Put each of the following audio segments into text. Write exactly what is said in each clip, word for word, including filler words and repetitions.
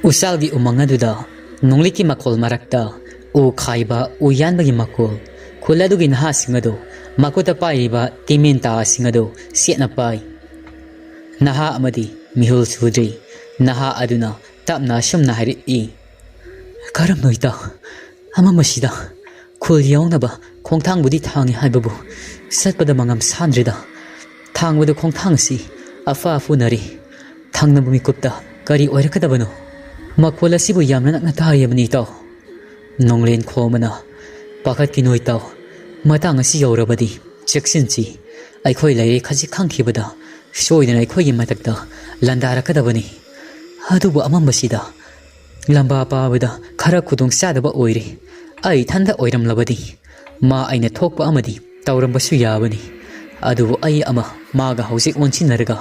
ꯎꯆꯥꯜꯒꯤ ꯎꯃꯪ ꯑꯗꯨꯗ ꯅꯣꯡꯂꯤꯛꯀꯤ ꯃꯈꯣꯜ ꯃꯔꯛꯇ ꯎ ꯈꯥꯏꯕ, ꯎ ꯌꯥꯟꯕꯒꯤ ꯃꯈꯣꯜ, ꯈꯨꯜ ꯑꯗꯨꯒꯤ ꯅꯍꯥꯁꯤꯡ ꯑꯗꯨ ꯃꯈꯨꯠꯇ ꯄꯥꯏꯔꯤꯕ ꯇꯤꯃꯦꯟ ꯇꯥꯁꯤꯡ ꯑꯗꯨ ꯁꯦꯠꯅ ꯄꯥꯏ꯫ ꯅꯍꯥ ꯑꯃꯗꯤ ꯃꯤꯍꯨꯜ ꯁꯨꯗ꯭ꯔꯤ꯫ ꯅꯍꯥ ꯑꯗꯨꯅ ꯇꯞꯅ ꯑꯁꯨꯝꯅ ꯍꯥꯏꯔꯛꯏ, "ꯀꯔꯝꯅꯣ ꯏꯇꯥꯎ? ꯑꯃꯝꯕꯁꯤꯗ ꯈꯨꯜ ꯌꯧꯅꯕ ꯈꯣꯡꯊꯥꯡꯕꯨꯗꯤ ꯊꯥꯡꯉꯤ ꯍꯥꯏꯕꯕꯨ ꯆꯠꯄꯗ ꯃꯉꯝ ꯁꯥꯟꯗ꯭ꯔꯦꯗ꯫ ꯊꯥꯡꯕꯗ ꯈꯣꯡꯊꯥꯡ ꯑꯁꯤ ꯑꯐ ꯑꯐꯨꯅꯔꯤ꯫ ꯊꯪꯅꯕ ꯃꯤꯀꯨꯞꯇ ꯀꯔꯤ ꯑꯣꯏꯔꯛꯀꯗꯕꯅꯣ?" ꯃꯈꯣꯜ ꯑꯁꯤꯕꯨ ꯌꯥꯝꯅ ꯅꯛꯅ ꯇꯥꯔꯤꯕꯅꯤ ꯏꯇꯥꯎ꯫ ꯅꯣꯡꯂꯦꯟ ꯈꯣꯝꯕꯅ, "ꯄꯥꯈꯠꯀꯤꯅꯣ ꯏꯇꯥꯎ, ꯃꯇꯥꯡ ꯑꯁꯤ ꯌꯧꯔꯕꯗꯤ ꯆꯦꯛꯁꯤꯟꯁꯤ꯫ ꯑꯩꯈꯣꯏ ꯂꯩꯔꯦ ꯈꯖꯤꯛ ꯈꯪꯈꯤꯕꯗ ꯁꯣꯏꯗꯅ ꯑꯩꯈꯣꯏꯒꯤ ꯃꯊꯛꯇ ꯂꯥꯟꯗꯥꯔꯛꯀꯗꯕꯅꯤ꯫ ꯑꯗꯨꯕꯨ ꯑꯃꯝꯕꯁꯤꯗ ꯂꯝꯕꯥ ꯄꯥꯕꯗ ꯈꯔ ꯈꯨꯗꯣꯡ ꯆꯥꯗꯕ ꯑꯣꯏꯔꯦ꯫ ꯑꯩ ꯏꯊꯟꯗ ꯑꯣꯏꯔꯝꯂꯕꯗꯤ ꯃꯥ ꯑꯩꯅ ꯊꯣꯛꯄ ꯑꯃꯗꯤ ꯇꯧꯔꯝꯕꯁꯨ ꯌꯥꯕꯅꯤ꯫ ꯑꯗꯨꯕꯨ ꯑꯩ ꯑꯃ ꯃꯥꯒ ꯍꯧꯖꯤꯛ ꯑꯣꯟꯁꯤꯟꯅꯔꯒ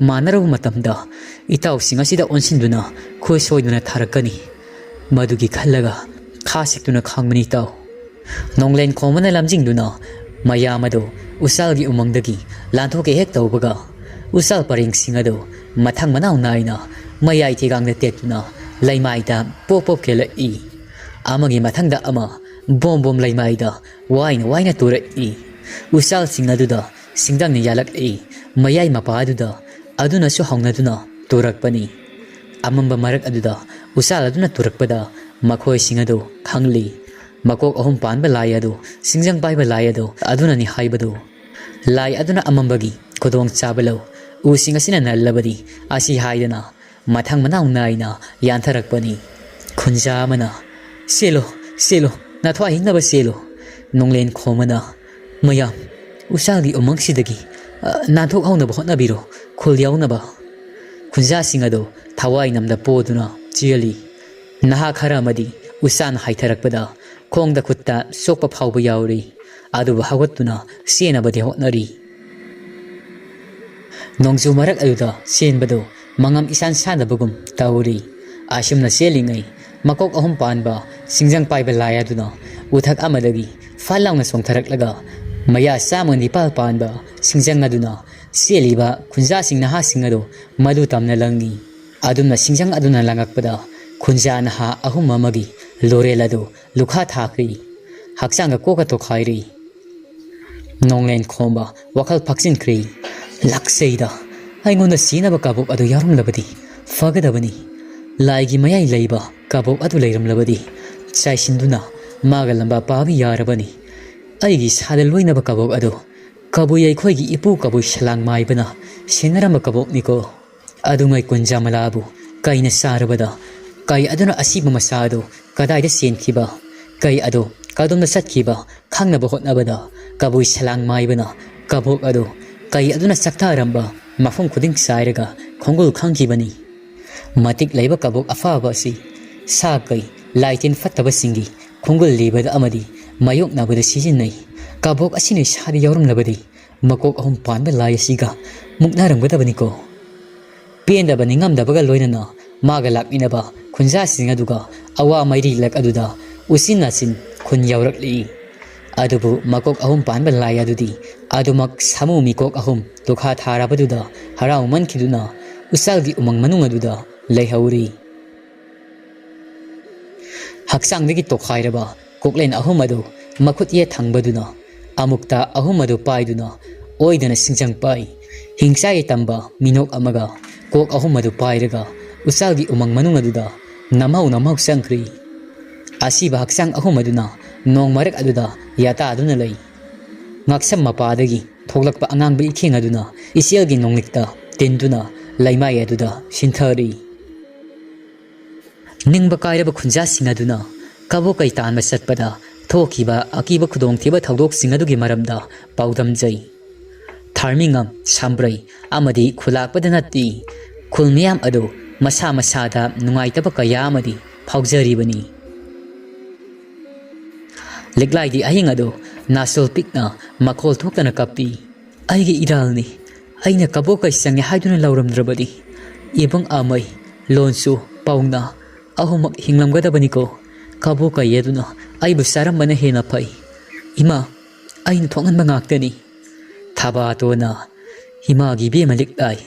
ꯃꯥꯟꯅꯔꯕ ꯃꯇꯝꯗ ꯏꯇꯥꯎꯁꯤꯡ ꯑꯁꯤꯗ ꯑꯣꯟꯁꯤꯟꯗꯨꯅ ꯈꯨꯠ ꯁꯣꯏꯗꯅ ꯊꯥꯔꯛꯀꯅꯤ꯫ ꯃꯗꯨꯒꯤ ꯈꯜꯂꯒ ꯈꯥ ꯁꯤꯛꯇꯨꯅ ꯈꯥꯡꯕꯅꯤ ꯏꯇꯥꯎ꯫" ꯅꯣꯡꯂꯦꯟ ꯈꯣꯝꯕꯅ ꯂꯝꯖꯤꯡꯗꯨꯅ ꯃꯌꯥꯝ ꯑꯗꯨ ꯎꯆꯥꯜꯒꯤ ꯎꯃꯪꯗꯒꯤ ꯂꯥꯟꯊꯣꯛꯀꯦ ꯍꯦꯛ ꯇꯧꯕꯒ, ꯎꯆꯥꯜ ꯄꯔꯦꯡꯁꯤꯡ ꯑꯗꯨ ꯃꯊꯪ ꯃꯅꯥꯎ ꯅꯥꯏꯅ ꯃꯌꯥꯏ ꯊꯤꯒꯥꯡꯗ ꯇꯦꯛꯇꯨꯅ ꯂꯩꯃꯥꯏꯗ ꯄꯣꯞ ꯄꯣꯞ ꯀꯦꯜꯂꯛꯏ꯫ ꯑꯃꯒꯤ ꯃꯊꯪꯗ ꯑꯃ ꯕꯣꯝ ꯕꯣꯝ ꯂꯩꯃꯥꯏꯗ ꯋꯥꯏꯅ ꯋꯥꯏꯅ ꯇꯨꯔꯛꯏ꯫ ꯎꯆꯥꯜꯁꯤꯡ ꯑꯗꯨꯗ ꯁꯤꯡꯗꯪꯅ ꯌꯥꯜꯂꯛꯏ꯫ ꯃꯌꯥꯏ ꯃꯄꯥ ꯑꯗꯨꯗ ꯑꯗꯨꯅꯁꯨ ꯍꯧꯅꯗꯨꯅ ꯇꯨꯔꯛꯄꯅꯤ꯫ ꯑꯃꯝꯕ ꯃꯔꯛ ꯑꯗꯨꯗ ꯎꯆꯥꯜ ꯑꯗꯨꯅ ꯇꯨꯔꯛꯄꯗ ꯃꯈꯣꯏꯁꯤꯡ ꯑꯗꯨ ꯈꯪꯂꯤ꯫ ꯃꯀꯣꯛ ꯑꯍꯨꯝ ꯄꯥꯟꯕ ꯂꯥꯏ ꯑꯗꯨ ꯁꯤꯡꯖꯪ ꯄꯥꯏꯕ ꯂꯥꯏ ꯑꯗꯨ ꯑꯗꯨꯅꯅꯤ ꯍꯥꯏꯕꯗꯨ꯫ ꯂꯥꯏ ꯑꯗꯨꯅ ꯑꯃꯝꯕꯒꯤ ꯈꯨꯗꯣꯡ ꯆꯥꯕ ꯂꯧ꯫ ꯎꯁꯤꯡ ꯑꯁꯤꯅ ꯅꯜꯂꯕꯗꯤ ꯑꯁꯤ ꯍꯥꯏꯗꯅ ꯃꯊꯪ ꯃꯅꯥꯎ ꯅꯥꯏꯅ ꯌꯥꯟꯊꯔꯛꯄꯅꯤ꯫ ꯈꯨꯟꯖꯥ ꯑꯃꯅ, "ꯆꯦꯜꯂꯨ, ꯆꯦꯜꯂꯨ, ꯅꯊ꯭ꯋꯥꯏ ꯍꯤꯡꯅꯕ ꯆꯦꯜꯂꯨ꯫" ꯅꯣꯡꯂꯦꯟ ꯈꯣꯝꯕꯅ, "ꯃꯌꯥꯝ, ꯎꯆꯥꯜꯒꯤ ꯎꯃꯪꯁꯤꯗꯒꯤ, ꯑ, ꯅꯥꯟꯊꯣꯛꯍꯧꯅꯕ ꯍꯣꯠꯅꯕꯤꯔꯣ, ꯈꯨꯜ ꯌꯧꯅꯕ꯫" ꯈꯨꯟꯖꯥꯁꯤꯡ ꯑꯗꯨ ꯊꯋꯥꯏ ꯅꯝꯗ ꯄꯣꯗꯨꯅ ꯆꯦꯜꯂꯤ꯫ ꯅꯍꯥ ꯈꯔ ꯑꯃꯗꯤ ꯎꯆꯥꯟ ꯍꯥꯏꯊꯔꯛꯄꯗ ꯈꯣꯡꯗ ꯈꯨꯠꯇ ꯁꯣꯛꯄ ꯐꯥꯎꯕ ꯌꯥꯎꯔꯤ꯫ ꯑꯗꯨꯕꯨ ꯍꯧꯒꯠꯇꯨꯅ ꯆꯦꯟꯅꯕꯗꯤ ꯍꯣꯠꯅꯔꯤ꯫ ꯅꯣꯡꯖꯨ ꯃꯔꯛ ꯑꯗꯨꯗ ꯆꯦꯟꯕꯗꯨ ꯃꯉꯝ ꯏꯁꯥꯟ ꯁꯥꯟꯅꯕꯒꯨꯝ ꯇꯧꯔꯤ꯫ ꯑꯁꯨꯝꯅ ꯆꯦꯜꯂꯤꯉꯩ, ꯃꯀꯣꯛ ꯑꯍꯨꯝ ꯄꯥꯟꯕ ꯁꯤꯡꯖꯪ ꯄꯥꯏꯕ ꯂꯥꯏ ꯑꯗꯨꯅ ꯎꯊꯛ ꯑꯃꯗꯒꯤ ꯐꯠ ꯂꯥꯎꯅ ꯆꯣꯡꯊꯔꯛꯂꯒ, ꯃꯌꯥ ꯆꯥꯝꯃ ꯅꯤꯄꯥꯜ ꯄꯥꯟꯕ ꯁꯤꯡꯖꯪ ꯑꯗꯨꯅ ꯆꯦꯜꯂꯤꯕ ꯈꯨꯟꯖꯥꯁꯤꯡ ꯅꯍꯥꯁꯤꯡ ꯑꯗꯨ ꯃꯗꯨ ꯇꯝꯅ ꯂꯪꯉꯤ꯫ ꯑꯗꯨꯝꯅ ꯁꯤꯡꯖꯪ ꯑꯗꯨꯅ ꯂꯪꯉꯛꯄꯗ, ꯈꯨꯟꯖꯥ ꯅꯍꯥ ꯑꯍꯨꯝ ꯑꯃꯒꯤ ꯂꯣꯔꯦꯜ ꯑꯗꯨ ꯂꯨꯈꯥ ꯊꯥꯈ꯭ꯔꯤ꯫ ꯍꯛꯆꯥꯡꯒ ꯀꯣꯛꯀ ꯇꯣꯈꯥꯏꯔꯤ꯫ ꯅꯣꯡꯂꯦꯟ ꯈꯣꯝꯕ ꯋꯥꯈꯜ ꯐꯛꯆꯤꯟꯈ꯭ꯔꯤ꯫ ꯂꯥꯛꯆꯩꯗ, ꯑꯩꯉꯣꯟꯗ ꯁꯤꯅꯕ ꯀꯕꯣꯛ ꯑꯗꯨ ꯌꯥꯎꯔꯝꯂꯕꯗꯤ ꯐꯒꯗꯕꯅꯤ꯫ ꯂꯥꯏꯒꯤ ꯃꯌꯥꯏ ꯂꯩꯕ ꯀꯕꯣꯛ ꯑꯗꯨ ꯂꯩꯔꯝꯂꯕꯗꯤ ꯆꯥꯏꯁꯤꯟꯗꯨꯅ ꯃꯥꯒ ꯂꯝꯕꯥ ꯄꯥꯕ ꯌꯥꯔꯕꯅꯤ꯫ ꯑꯩꯒꯤ ꯏꯁꯥꯗ ꯂꯣꯏꯅꯕ ꯀꯕꯣꯛ ꯑꯗꯨ ꯀꯕꯨꯏ ꯑꯩꯈꯣꯏꯒꯤ ꯏꯄꯨ ꯀꯕꯨꯏ ꯁꯂꯥꯡ ꯃꯥꯏꯕꯅ ꯁꯦꯟꯅꯔꯝꯕ ꯀꯕꯣꯛꯅꯤꯀꯣ꯫ ꯑꯗꯨꯉꯩ ꯀꯨꯟꯖꯥꯃꯂꯥꯕꯨ ꯀꯩꯅ ꯆꯥꯔꯕꯗ ꯀꯩ ꯑꯗꯨꯅ ꯑꯁꯤꯕ ꯃꯆꯥ ꯑꯗꯨ ꯀꯗꯥꯏꯗ ꯆꯦꯟꯈꯤꯕ, ꯀꯩ ꯑꯗꯨ ꯀꯗꯣꯝꯗ ꯆꯠꯈꯤꯕ ꯈꯪꯅꯕ ꯍꯣꯠꯅꯕꯗ ꯀꯕꯨꯏ ꯁꯂꯥꯡ ꯃꯥꯏꯕꯅ ꯀꯕꯣꯛ ꯑꯗꯨ ꯀꯩ ꯑꯗꯨꯅ ꯆꯥꯛꯊꯔꯝꯕ ꯃꯐꯝ ꯈꯨꯗꯤꯡ ꯆꯥꯏꯔꯒ ꯈꯣꯡꯒꯨꯜ ꯈꯪꯈꯤꯕꯅꯤ꯫ ꯃꯇꯤꯛ ꯂꯩꯕ ꯀꯕꯣꯛ ꯑꯐꯕ ꯑꯁꯤ ꯁꯥ ꯀꯩ, ꯂꯥꯏꯇꯤꯟ ꯐꯠꯇꯕꯁꯤꯡꯒꯤ ꯈꯣꯡꯒꯨꯜ ꯂꯤꯕꯗ ꯑꯃꯗꯤ ꯃꯥꯌꯣꯛꯅꯕꯗ ꯁꯤꯖꯤꯟꯅꯩ꯫ ꯀꯕꯣꯛ ꯑꯁꯤꯅ ꯏꯁꯥꯗ ꯌꯥꯎꯔꯝꯂꯕꯗꯤ ꯃꯀꯣꯛ ꯑꯍꯨꯝ ꯄꯥꯟꯕ ꯂꯥꯏ ꯑꯁꯤꯒ ꯃꯨꯛꯅꯔꯝꯒꯗꯕꯅꯤꯀꯣ꯫ ꯄꯦꯟꯗꯕ ꯅꯤꯡꯉꯝꯗꯕꯒ ꯂꯣꯏꯅꯅ ꯃꯥꯒ ꯂꯥꯛꯃꯤꯟꯅꯕ ꯈꯨꯟꯖꯥꯁꯤꯡ ꯑꯗꯨꯒ ꯑꯋꯥ ꯃꯩꯔꯤꯂꯛ ꯑꯗꯨꯗ ꯎꯆꯤꯟ ꯅꯥꯆꯤꯟ ꯈꯨꯟ ꯌꯧꯔꯛꯂꯤ꯫ ꯑꯗꯨꯕꯨ ꯃꯀꯣꯛ ꯑꯍꯨꯝ ꯄꯥꯟꯕ ꯂꯥꯏ ꯑꯗꯨꯗꯤ ꯑꯗꯨꯃꯛ ꯁꯥꯃꯨ ꯃꯤꯀꯣꯛ ꯑꯍꯨꯝ ꯂꯨꯈꯥ ꯊꯥꯔꯕꯗꯨꯗ ꯍꯔꯥꯎꯃꯟꯈꯤꯗꯨꯅ ꯎꯆꯥꯜꯒꯤ ꯎꯃꯪ ꯃꯅꯨꯡ ꯑꯗꯨꯗ ꯂꯩꯍꯧꯔꯤ꯫ ꯍꯛꯆꯥꯡꯗꯒꯤ ꯇꯣꯈꯥꯏꯔꯕ ꯀꯣꯛꯂꯦꯟ ꯑꯍꯨꯝ ꯑꯗꯨ ꯃꯈꯨꯠ ꯌꯦꯠ ꯊꯪꯕꯗꯨꯅ ꯑꯃꯨꯛꯇ ꯑꯍꯨꯝ ꯑꯗꯨ ꯄꯥꯏꯗꯨꯅ ꯑꯣꯏꯗꯅ ꯁꯤꯡꯖꯪ ꯄꯥꯏ꯫ ꯍꯤꯡꯆꯥꯏ ꯇꯝꯕ ꯃꯤꯅꯣꯛ ꯑꯃꯒ ꯀꯣꯛ ꯑꯍꯨꯝ ꯑꯗꯨ ꯄꯥꯏꯔꯒ ꯎꯆꯥꯜꯒꯤ ꯎꯃꯪ ꯃꯅꯨꯡ ꯑꯗꯨꯗ ꯅꯝꯍꯧ ꯅꯝꯍꯧ ꯆꯪꯈ꯭ꯔꯤ꯫ ꯑꯁꯤꯕ ꯍꯛꯆꯥꯡ ꯑꯍꯨꯝ ꯑꯗꯨꯅ ꯅꯣꯡ ꯃꯔꯛ ꯑꯗꯨꯗ ꯌꯥꯇꯥꯗꯨꯅ ꯂꯩ꯫ ꯉꯛꯁꯝ ꯃꯄꯥꯗꯒꯤ ꯊꯣꯛꯂꯛꯄ ꯑꯉꯥꯡꯕ ꯏꯈꯦꯡ ꯑꯗꯨꯅ ꯏꯆꯦꯜꯒꯤ ꯅꯣꯡꯂꯤꯛꯇ ꯇꯤꯟꯗꯨꯅ ꯂꯩꯃꯥꯏ ꯑꯗꯨꯗ ꯁꯤꯟꯊꯔꯤ꯫ ꯅꯤꯡꯕ ꯀꯥꯏꯔꯕ ꯈꯨꯟꯖꯥꯁꯤꯡ ꯑꯗꯨꯅ ꯀꯕꯣꯛ ꯀꯩ ꯇꯥꯟꯕ ꯆꯠꯄꯗ ꯊꯣꯛꯈꯤꯕ ꯑꯀꯤꯕ ꯈꯨꯗꯣꯡꯊꯤꯕ ꯊꯧꯗꯣꯛꯁꯤꯡ ꯑꯗꯨꯒꯤ ꯃꯔꯝꯗ ꯄꯥꯎꯗꯝꯖꯩ꯫ ꯊꯥꯔꯃꯤꯉꯝ, ꯁꯝꯕ꯭ꯔꯩ ꯑꯃꯗꯤ ꯈꯨꯂꯥꯛꯄꯗ ꯅꯠꯇꯦ, ꯈꯨꯜ ꯃꯤꯌꯥꯝ ꯑꯗꯨ ꯃꯁꯥ ꯃꯁꯥꯗ ꯅꯨꯡꯉꯥꯏꯇꯕ ꯀꯌꯥ ꯑꯃꯗꯤ ꯐꯥꯎꯖꯔꯤꯕꯅꯤ꯫ ꯂꯤꯛꯂꯥꯏꯗꯤ ꯑꯍꯤꯡ ꯑꯗꯨ ꯅꯥꯁꯣꯜ ꯄꯤꯛꯅ ꯃꯈꯣꯜ ꯊꯣꯛꯇꯅ ꯀꯞꯄꯤ꯫ "ꯑꯩꯒꯤ ꯏꯔꯥꯜꯅꯤ, ꯑꯩꯅ ꯀꯕꯣꯛꯀꯩ ꯆꯪꯉꯦ ꯍꯥꯏꯗꯨꯅ ꯂꯥꯎꯔꯝꯗ꯭ꯔꯕꯗꯤ ꯏꯕꯨꯡ ꯑꯃꯩ, ꯂꯣꯟꯁꯨ, ꯄꯥꯎꯅ ꯑꯍꯨꯝꯃꯛ ꯍꯤꯡꯂꯝꯒꯗꯕꯅꯤꯀꯣ꯫ ꯀꯕꯣꯛꯀꯩ ꯑꯗꯨꯅ ꯑꯩꯕꯨ ꯆꯥꯔꯝꯕꯅ ꯍꯦꯟꯅ ꯐꯩ꯫ ꯏꯃꯥ, ꯑꯩꯅ ꯊꯣꯛꯍꯟꯕ ꯉꯥꯛꯇꯅꯤ"꯫ ꯊꯕꯥꯇꯣꯟꯅ, "ꯏꯃꯥꯒꯤ ꯏꯕꯦꯝꯃ ꯂꯤꯛꯂꯥꯏ,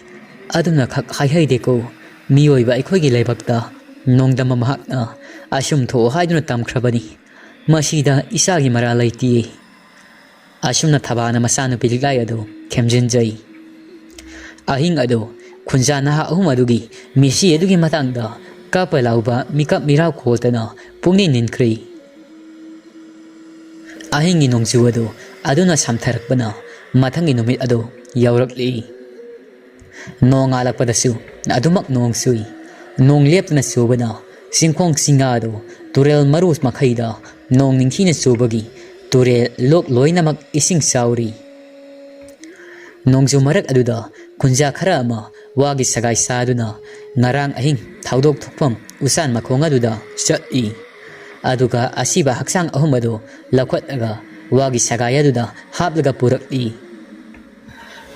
ꯑꯗꯨꯝꯅ ꯈꯛ ꯍꯥꯏꯍꯩꯗꯦꯀꯣ꯫ ꯃꯤꯑꯣꯏꯕ ꯑꯩꯈꯣꯏꯒꯤ ꯂꯥꯏꯕꯛꯇ ꯅꯣꯡꯗꯝꯕ ꯃꯍꯥꯛꯅ ꯑꯁꯨꯝ ꯊꯣꯛꯑꯣ ꯍꯥꯏꯗꯨꯅ ꯇꯝꯈ꯭ꯔꯕꯅꯤ꯫ ꯃꯁꯤꯗ ꯏꯆꯥꯒꯤ ꯃꯔꯥꯜ ꯂꯩꯇꯦ꯫ ꯑꯁꯨꯝꯅ ꯊꯕꯥꯅ ꯃꯆꯥꯅꯨꯄꯤ ꯂꯤꯛꯂꯥꯏ ꯑꯗꯨ ꯊꯦꯝꯖꯤꯟꯖꯩ꯫ ꯑꯍꯤꯡ ꯑꯗꯨ ꯈꯨꯟꯖꯥ ꯅꯍꯥ ꯑꯍꯨꯝ ꯑꯗꯨꯒꯤ ꯃꯤꯁꯤ ꯑꯗꯨꯒꯤ ꯃꯇꯥꯡꯗ ꯀꯞꯄ ꯂꯥꯎꯕ ꯃꯤꯀꯞ ꯃꯤꯔꯥꯎ ꯈꯣꯜꯇꯅ ꯄꯨꯡꯅꯤꯡ ꯅꯤꯟꯈ꯭ꯔꯦ꯫ ꯑꯍꯤꯡꯒꯤ ꯅꯣꯡꯖꯨ ꯑꯗꯨ ꯑꯗꯨꯅ ꯁꯝꯊꯔꯛꯄꯅ ꯃꯊꯪꯒꯤ ꯅꯨꯃꯤꯠ ꯑꯗꯨ ꯌꯧꯔꯛꯂꯤ꯫ ꯅꯣꯡꯉꯥꯜꯂꯛꯄꯗꯁꯨ ꯑꯗꯨꯃꯛ ꯅꯣꯡ ꯆꯨꯏ꯫ ꯅꯣꯡ ꯂꯦꯞꯇꯅ ꯆꯨꯕꯅ ꯆꯤꯡꯈꯣꯡ ꯆꯤꯡꯌꯥ ꯑꯗꯨ ꯇꯨꯔꯦꯜ ꯃꯔꯨ ꯃꯈꯩꯗ ꯅꯣꯡ ꯅꯤꯡꯊꯤꯅ ꯆꯨꯕꯒꯤ ꯇꯨꯔꯦꯜ ꯂꯣꯛ ꯂꯣꯏꯅꯃꯛ ꯏꯁꯤꯡ ꯆꯥꯎꯔꯤ꯫ ꯅꯣꯡꯖꯨ ꯃꯔꯛ ꯑꯗꯨꯗ ꯈꯨꯟꯖꯥ ꯈꯔ ꯑꯃ ꯋꯥꯒꯤ ꯁꯒꯥꯏ ꯁꯥꯗꯨꯅ ꯉꯔꯥꯡ ꯑꯍꯤꯡ ꯊꯧꯗꯣꯛ ꯊꯣꯛꯐꯝ ꯎꯆꯥꯟ ꯃꯈꯣꯡ ꯑꯗꯨꯗ ꯆꯠꯂꯤ꯫ ꯑꯗꯨꯒ ꯑꯁꯤꯕ ꯍꯛꯆꯥꯡ ꯑꯍꯨꯝ ꯑꯗꯨ ꯂꯧꯈꯠꯂꯒ ꯋꯥꯒꯤ ꯁꯒꯥꯏ ꯑꯗꯨꯗ ꯍꯥꯞꯂꯒ ꯄꯨꯔꯛꯂꯤ꯫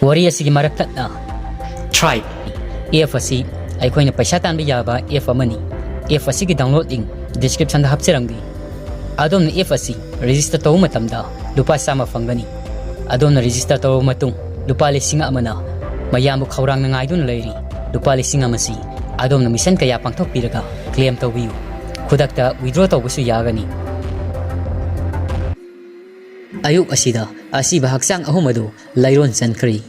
ꯋꯥꯔꯤ ꯑꯁꯤꯒꯤ ꯃꯔꯛ ꯊꯠꯅ Thrive app ꯑꯁꯤ ꯑꯩꯈꯣꯏꯅ ꯄꯩꯁꯥ ꯇꯥꯟꯕ ꯌꯥꯕ app ꯑꯃꯅꯤ꯫ App ꯑꯁꯤꯒꯤ download link description ꯗ ꯍꯥꯞꯆꯔꯝꯒꯦ꯫ ꯑꯗꯣꯝꯅ app ꯑꯁꯤ register ꯇꯧꯕ ꯃꯇꯝꯗ ꯂꯨꯄꯥ ꯆꯥꯝꯃ ꯐꯪꯒꯅꯤ꯫ ꯑꯗꯣꯝꯅ register ꯇꯧꯔꯕ ꯃꯇꯨꯡ ꯂꯨꯄꯥ ꯂꯤꯁꯤꯡ ꯑꯃꯅ ꯃꯌꯥꯝꯕꯨ ꯈꯧꯔꯥꯡꯅ ꯉꯥꯏꯗꯨꯅ ꯂꯩꯔꯤ꯫ ꯂꯨꯄꯥ ꯂꯤꯁꯤꯡ ꯑꯃꯁꯤ ꯑꯗꯣꯝꯅ mission ꯀꯌꯥ ꯄꯥꯡꯊꯣꯛꯄꯤꯔꯒ claim ꯇꯧꯕꯤꯌꯨ꯫ ꯈꯨꯗꯛꯇ withdraw ꯇꯧꯕꯁꯨ ꯌꯥꯒꯅꯤ꯫ ꯑꯌꯨꯛ ꯑꯁꯤꯗ ꯑꯁꯤꯕ ꯍꯛꯆꯥꯡ ꯑꯍꯨꯝ ꯑꯗꯨ ꯂꯩꯔꯣꯟ ꯆꯟꯈ꯭ꯔꯦ꯫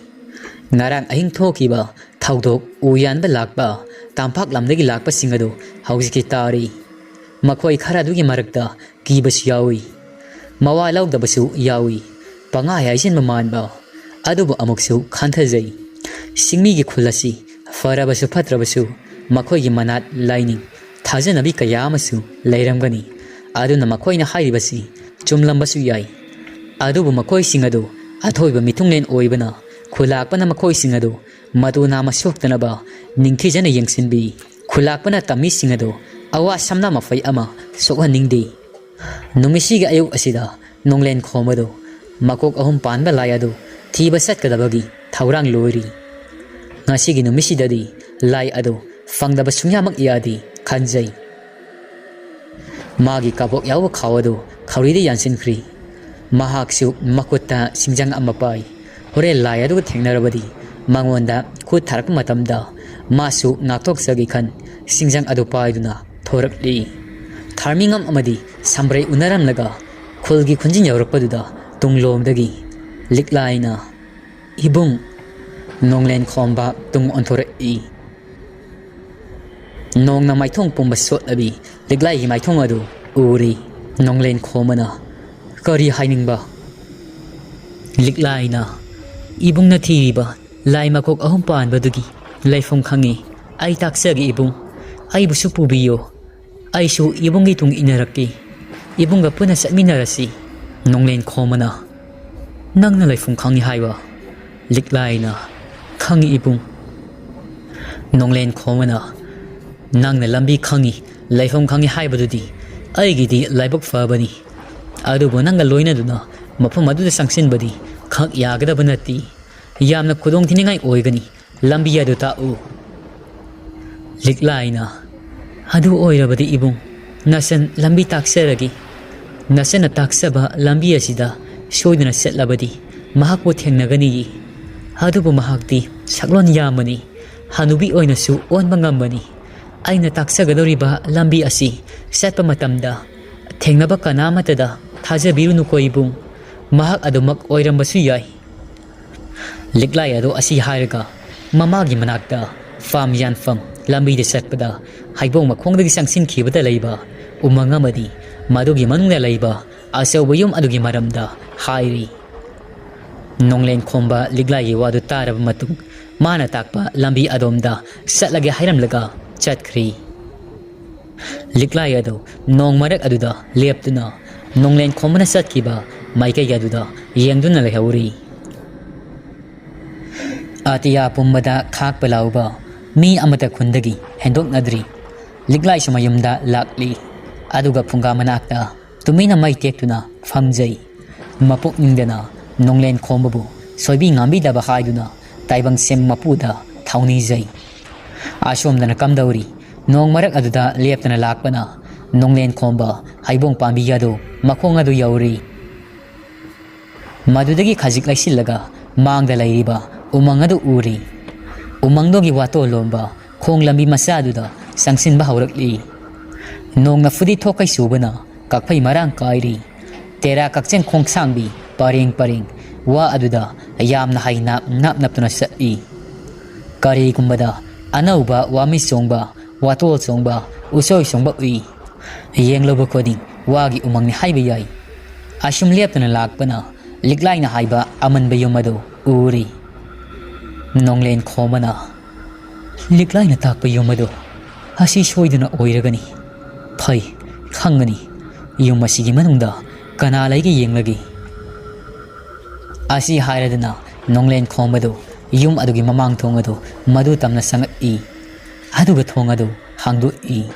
ꯉꯔꯥꯡ ꯑꯍꯤꯡ ꯊꯣꯛꯈꯤꯕ ꯊꯧꯗꯣꯛ, ꯎ ꯌꯥꯟꯕ ꯂꯥꯛꯄ, ꯇꯝꯄꯥꯛ ꯂꯝꯗꯒꯤ ꯂꯥꯛꯄꯁꯤꯡ ꯑꯗꯨ ꯍꯧꯖꯤꯛꯇꯤ ꯇꯥꯔꯤ꯫ ꯃꯈꯣꯏ ꯈꯔ ꯑꯗꯨꯒꯤ ꯃꯔꯛꯇ ꯀꯤꯕꯁꯨ ꯌꯥꯎꯏ, ꯃꯋꯥ ꯂꯧꯗꯕꯁꯨ ꯌꯥꯎꯏ, ꯄꯪꯍꯥꯏ ꯍꯥꯏꯖꯤꯟꯕ ꯃꯥꯟꯕ꯫ ꯑꯗꯨꯕꯨ ꯑꯃꯨꯛꯁꯨ ꯈꯟꯊꯖꯩ, ꯆꯤꯡꯃꯤꯒꯤ ꯈꯨꯜ ꯑꯁꯤ ꯐꯔꯕꯁꯨ ꯐꯠꯇ꯭ꯔꯕꯁꯨ ꯃꯈꯣꯏꯒꯤ ꯃꯅꯥꯠ, ꯂꯥꯏꯅꯤꯡ, ꯊꯥꯖꯅꯕꯤ ꯀꯌꯥ ꯑꯃꯁꯨ ꯂꯩꯔꯝꯒꯅꯤ꯫ ꯑꯗꯨꯅ ꯃꯈꯣꯏꯅ ꯍꯥꯏꯔꯤꯕꯁꯤ ꯆꯨꯝꯂꯝꯕꯁꯨ ꯌꯥꯏ꯫ ꯑꯗꯨꯕꯨ ꯃꯈꯣꯏꯁꯤꯡ ꯑꯗꯨ ꯑꯊꯣꯏꯕ ꯃꯤꯊꯨꯡꯂꯦꯟ ꯑꯣꯏꯕꯅ ꯈꯨꯜꯂꯥꯛꯄꯅ ꯃꯈꯣꯏꯁꯤꯡ ꯑꯗꯨ ꯃꯇꯨ ꯅꯥꯝꯃ ꯁꯣꯛꯇꯅꯕ ꯅꯤꯡꯊꯤꯖꯅ ꯌꯦꯡꯁꯤꯟꯕꯤ꯫ ꯈꯨꯜꯂꯥꯛꯄꯅ ꯇꯝꯃꯤꯁꯤꯡ ꯑꯗꯨ ꯑꯋꯥ ꯁꯝꯅ ꯃꯐꯩ ꯑꯃ ꯁꯣꯛꯍꯟꯅꯤꯡꯗꯦ꯫ ꯅꯨꯃꯤꯠꯁꯤꯒꯤ ꯑꯌꯨꯛ ꯑꯁꯤꯗ ꯅꯣꯡꯂꯦꯟ ꯈꯣꯝꯕꯗꯨ ꯃꯀꯣꯛ ꯑꯍꯨꯝ ꯄꯥꯟꯕ ꯂꯥꯏ ꯑꯗꯨ ꯊꯤꯕ ꯆꯠꯀꯗꯕꯒꯤ ꯊꯧꯔꯥꯡ ꯂꯣꯏꯔꯤ꯫ ꯉꯁꯤꯒꯤ ꯅꯨꯃꯤꯠꯁꯤꯗꯗꯤ ꯂꯥꯏ ꯑꯗꯨ ꯐꯪꯗꯕ ꯁꯨꯡꯌꯥꯃꯛ ꯌꯥꯗꯦ ꯈꯟꯖꯩ꯫ ꯃꯥꯒꯤ ꯀꯕꯣꯛ ꯌꯥꯎꯕ ꯈꯥꯎ ꯑꯗꯨ ꯈꯧꯔꯤꯗ ꯌꯥꯟꯁꯤꯟꯈ꯭ꯔꯤ꯫ ꯃꯍꯥꯛꯁꯨ ꯃꯈꯨꯠꯇ ꯁꯤꯡꯖꯪ ꯑꯃ ꯄꯥꯏ꯫ ꯍꯣꯔꯦꯟ ꯂꯥꯏ ꯑꯗꯨꯒ ꯊꯦꯡꯅꯔꯕꯗꯤ ꯃꯉꯣꯟꯗ ꯈꯨꯠ ꯊꯥꯔꯛꯄ ꯃꯇꯝꯗ ꯃꯥꯁꯨ ꯉꯥꯛꯊꯣꯛꯆꯒꯦ ꯈꯟ ꯁꯤꯡꯖꯪ ꯑꯗꯨ ꯄꯥꯏꯗꯨꯅ ꯊꯣꯔꯛꯂꯤ꯫ ꯊꯥꯔꯃꯤꯉꯝ ꯑꯃꯗꯤ ꯁꯝꯕ꯭ꯔꯩ ꯎꯅꯔꯝꯂꯒ ꯈꯨꯜꯒꯤ ꯈꯨꯟꯖꯤꯟ ꯌꯧꯔꯛꯄꯗꯨꯗ ꯇꯨꯡꯂꯣꯝꯗꯒꯤ ꯂꯤꯛꯂꯥꯏꯅ, "ꯏꯕꯨꯡ!" ꯅꯣꯡꯂꯦꯟ ꯈꯣꯝꯕ ꯇꯨꯡ ꯑꯣꯟꯊꯣꯔꯛꯏ꯫ ꯅꯣꯡꯅ ꯃꯥꯏꯊꯣꯡ ꯄꯨꯝꯕ ꯁꯣꯠꯂꯕꯤ ꯂꯤꯛꯂꯥꯏꯒꯤ ꯃꯥꯏꯊꯣꯡ ꯑꯗꯨ ꯎꯔꯤ꯫ ꯅꯣꯡꯂꯦꯟ ꯈꯣꯝꯕꯅ ꯀꯔꯤ ꯍꯥꯏꯅꯤꯡꯕ? ꯂꯤꯛꯂꯥꯏꯅ, "ꯏꯕꯨꯡꯅ ꯊꯤꯔꯤꯕ ꯂꯥꯏ ꯃꯀꯣꯛ ꯑꯍꯨꯝ ꯄꯥꯟꯕꯗꯨꯒꯤ ꯂꯩꯐꯝ ꯈꯪꯉꯤ꯫ ꯑꯩ ꯇꯥꯛꯆꯒꯦ ꯏꯕꯨꯡ꯫ ꯑꯩꯕꯨꯁꯨ ꯄꯨꯕꯤꯌꯣ꯫ ꯑꯩꯁꯨ ꯏꯕꯨꯡꯒꯤ ꯇꯨꯡ ꯏꯟꯅꯔꯛꯀꯦ꯫ ꯏꯕꯨꯡꯒ ꯄꯨꯟꯅ ꯆꯠꯃꯤꯟꯅꯔꯁꯤ꯫" ꯅꯣꯡꯂꯦꯟ ꯈꯣꯝꯕꯅ, "ꯅꯪꯅ ꯂꯩꯐꯝ ꯈꯪꯉꯤ ꯍꯥꯏꯕ?" ꯂꯤꯛꯂꯥꯏꯅ, "ꯈꯪꯉꯤ ꯏꯕꯨꯡ꯫" ꯅꯣꯡꯂꯦꯟ ꯈꯣꯝꯕꯅ, "ꯅꯪꯅ ꯂꯝꯕꯤ ꯈꯪꯉꯤ, ꯂꯩꯐꯝ ꯈꯪꯉꯤ ꯍꯥꯏꯕꯗꯨꯗꯤ ꯑꯩꯒꯤꯗꯤ ꯂꯥꯏꯕꯛ ꯐꯕꯅꯤ꯫ ꯑꯗꯨꯕꯨ ꯅꯪꯒ ꯂꯣꯏꯅꯗꯨꯅ ꯃꯐꯝ ꯑꯗꯨꯗ ꯆꯪꯁꯤꯟꯕꯗꯤ ꯈꯛ ꯌꯥꯒꯗꯕ ꯅꯠꯇꯦ꯫ ꯌꯥꯝꯅ ꯈꯨꯗꯣꯡ ꯊꯤꯅꯤꯡꯉꯥꯏ ꯑꯣꯏꯒꯅꯤ꯫ ꯂꯝꯕꯤ ꯑꯗꯨ ꯇꯥꯛꯎ꯫" ꯂꯤꯛꯂꯥꯏꯅ, "ꯑꯗꯨ ꯑꯣꯏꯔꯕꯗꯤ ꯏꯕꯨꯡ, ꯅꯆꯟ ꯂꯝꯕꯤ ꯇꯥꯛꯆꯔꯒꯦ꯫ ꯅꯆꯟꯅ ꯇꯥꯛꯆꯕ ꯂꯝꯕꯤ ꯑꯁꯤꯗ ꯁꯣꯏꯗꯅ ꯆꯠꯂꯕꯗꯤ ꯃꯍꯥꯛꯄꯨ ꯊꯦꯡꯅꯒꯅꯤꯌꯦ꯫ ꯑꯗꯨꯕꯨ ꯃꯍꯥꯛꯇꯤ ꯁꯛꯂꯣꯟ ꯌꯥꯝꯕꯅꯤ, ꯍꯅꯨꯕꯤ ꯑꯣꯏꯅꯁꯨ ꯑꯣꯟꯕ ꯉꯝꯕꯅꯤ꯫ ꯑꯩꯅ ꯇꯥꯛꯆꯒꯗꯧꯔꯤꯕ ꯂꯝꯕꯤ ꯑꯁꯤ ꯆꯠꯄ ꯃꯇꯝꯗ ꯊꯦꯡꯅꯕ ꯀꯅꯥ ꯑꯃꯠꯇꯗ ꯊꯥꯖꯕꯤꯔꯨꯅꯨꯀꯣ ꯏꯕꯨꯡ꯫ ꯃꯍꯥꯛ ꯑꯗꯨꯃꯛ ꯑꯣꯏꯔꯝꯕꯁꯨ ꯌꯥꯏ꯫" ꯂꯤꯛꯂꯥꯏ ꯑꯗꯣ ꯑꯁꯤ ꯍꯥꯏꯔꯒ ꯃꯃꯥꯒꯤ ꯃꯅꯥꯛꯇ ꯐꯥꯝ ꯌꯥꯟꯐꯝ ꯂꯝꯕꯤꯗ ꯆꯠꯄꯗ ꯍꯩꯕꯣꯡ ꯃꯈꯣꯡꯗꯒꯤ ꯆꯪꯁꯤꯟꯈꯤꯕꯗ ꯂꯩꯕ ꯎꯃꯪ ꯑꯃꯗꯤ ꯃꯗꯨꯒꯤ ꯃꯅꯨꯡꯗ ꯂꯩꯕ ꯑꯆꯧꯕ ꯌꯨꯝ ꯑꯗꯨꯒꯤ ꯃꯔꯝꯗ ꯍꯥꯏꯔꯤ꯫ ꯅꯣꯡꯂꯦꯟ ꯈꯣꯝꯕ ꯂꯤꯛꯂꯥꯏꯒꯤ ꯋꯥꯗꯨ ꯇꯥꯔꯕ ꯃꯇꯨꯡ ꯃꯥꯅ ꯇꯥꯛꯄ ꯂꯝꯕꯤ ꯑꯗꯣꯝꯗ ꯆꯠꯂꯒꯦ ꯍꯥꯏꯔꯝꯂꯒ ꯆꯠꯈ꯭ꯔꯤ꯫ ꯂꯤꯛꯂꯥꯏ ꯑꯗꯨ ꯅꯣꯡ ꯃꯔꯛ ꯑꯗꯨꯗ ꯂꯦꯞꯇꯨꯅ ꯅꯣꯡꯂꯦꯟ ꯈꯣꯝꯕꯅ ꯆꯠꯈꯤꯕ ꯃꯥꯏꯀꯩ ꯑꯗꯨꯗ ꯌꯦꯡꯗꯨꯅ ꯂꯩꯍꯧꯔꯤ꯫ ꯑꯇꯤꯌꯥ ꯄꯨꯝꯕꯗ ꯈꯥꯛꯄ ꯂꯥꯎꯕ ꯃꯤ ꯑꯃꯠꯇ ꯈꯨꯟꯗꯒꯤ ꯍꯦꯟꯗꯣꯛꯅꯗ꯭ꯔꯤ꯫ ꯂꯤꯛꯂꯥꯏꯁꯨ ꯃꯌꯨꯝꯗ ꯂꯥꯛꯂꯤ꯫ ꯑꯗꯨꯒ ꯐꯨꯡꯒꯥ ꯃꯅꯥꯛꯇ ꯇꯨꯃꯤꯟꯅ ꯃꯩ ꯇꯦꯛꯇꯨꯅ ꯐꯝꯖꯩ꯫ ꯃꯄꯨꯛꯅꯤꯡꯗꯅ ꯅꯣꯡꯂꯦꯟ ꯈꯣꯝꯕꯕꯨ ꯁꯣꯏꯕꯤ ꯉꯥꯝꯕꯤꯗꯕ ꯍꯥꯏꯗꯨꯅ ꯇꯥꯏꯕꯪ ꯁꯦꯝ ꯃꯄꯨꯗ ꯊꯧꯅꯤꯖꯩ꯫ ꯑꯁꯣꯝꯗꯅ ꯀꯝꯗꯧꯔꯤ? ꯅꯣꯡ ꯃꯔꯛ ꯑꯗꯨꯗ ꯂꯦꯞꯇꯅ ꯂꯥꯛꯄꯅ ꯅꯣꯡꯂꯦꯟ ꯈꯣꯝꯕ ꯍꯩꯕꯣꯡ ꯄꯥꯝꯕꯤ ꯑꯗꯨ ꯃꯈꯣꯡ ꯑꯗꯨ ꯌꯧꯔꯤ꯫ ꯃꯗꯨꯗꯒꯤ ꯈꯖꯤꯛ ꯂꯩꯁꯤꯜꯂꯒ ꯃꯥꯡꯗ ꯂꯩꯔꯤꯕ ꯎꯃꯪ ꯑꯗꯨ ꯎꯔꯤ꯫ ꯎꯃꯪꯗꯨꯒꯤ ꯋꯥꯇꯣꯜꯂꯣꯝꯕ ꯈꯣꯡ ꯂꯝꯕꯤ ꯃꯆꯥ ꯑꯗꯨꯗ ꯆꯪꯁꯤꯟꯕ ꯍꯧꯔꯛꯂꯤ꯫ ꯅꯣꯡꯅ ꯐꯨꯗꯤ ꯊꯣꯛꯀꯩ ꯆꯨꯕꯅ ꯀꯛꯐꯩ ꯃꯔꯥꯡ ꯀꯥꯏꯔꯤ꯫ ꯇꯦꯔꯥ ꯀꯛꯆꯦꯡ ꯈꯣꯡꯁꯥꯡꯕꯤ ꯄꯔꯦꯡ ꯄꯔꯦꯡ ꯋꯥ ꯑꯗꯨꯗ ꯌꯥꯝꯅ ꯍꯩ ꯅꯥꯞ ꯅꯥꯞ ꯅꯞꯇꯨꯅ ꯆꯠꯂꯤ꯫ ꯀꯔꯤꯒꯨꯝꯕꯗ ꯑꯅꯧꯕ ꯋꯥꯃꯤ ꯆꯣꯡꯕ, ꯋꯥꯇꯣꯜ ꯆꯣꯡꯕ, ꯎꯁꯣꯏ ꯆꯣꯡꯕ ꯎꯏ꯫ ꯌꯦꯡꯂꯨꯕ ꯈꯨꯗꯤꯡ ꯋꯥꯒꯤ ꯎꯃꯪꯅꯤ ꯍꯥꯏꯕ ꯌꯥꯏ꯫ ꯑꯁꯨꯝ ꯂꯦꯞꯇꯅ ꯂꯥꯛꯄꯅ ꯂꯤꯛꯂꯥꯏꯅ ꯍꯥꯏꯕ ꯑꯃꯟꯕ ꯌꯨꯝ ꯑꯗꯨ ꯎꯔꯤ꯫ ꯅꯣꯡꯂꯦꯟ ꯈꯣꯝꯕꯅ, "ꯂꯤꯛꯂꯥꯏꯅ ꯇꯥꯛꯄ ꯌꯨꯝ ꯑꯗꯨ ꯑꯁꯤ ꯁꯣꯏꯗꯅ ꯑꯣꯏꯔꯒꯅꯤ꯫ ꯐꯩ, ꯈꯪꯒꯅꯤ꯫ ꯌꯨꯝ ꯑꯁꯤꯒꯤ ꯃꯅꯨꯡꯗ ꯀꯅꯥ ꯂꯩꯒꯦ ꯌꯦꯡꯂꯒꯦ꯫" ꯑꯁꯤ ꯍꯥꯏꯔꯗꯨꯅ ꯅꯣꯡꯂꯦꯟ ꯈꯣꯝꯕꯗꯨ ꯌꯨꯝ ꯑꯗꯨꯒꯤ ꯃꯃꯥꯡ ꯊꯣꯡ ꯑꯗꯨ ꯃꯗꯨ ꯇꯝꯅ ꯆꯪꯉꯛꯏ꯫ ꯑꯗꯨꯒ ꯊꯣꯡ ꯑꯗꯨ ꯍꯥꯡꯗꯣꯛꯏ꯫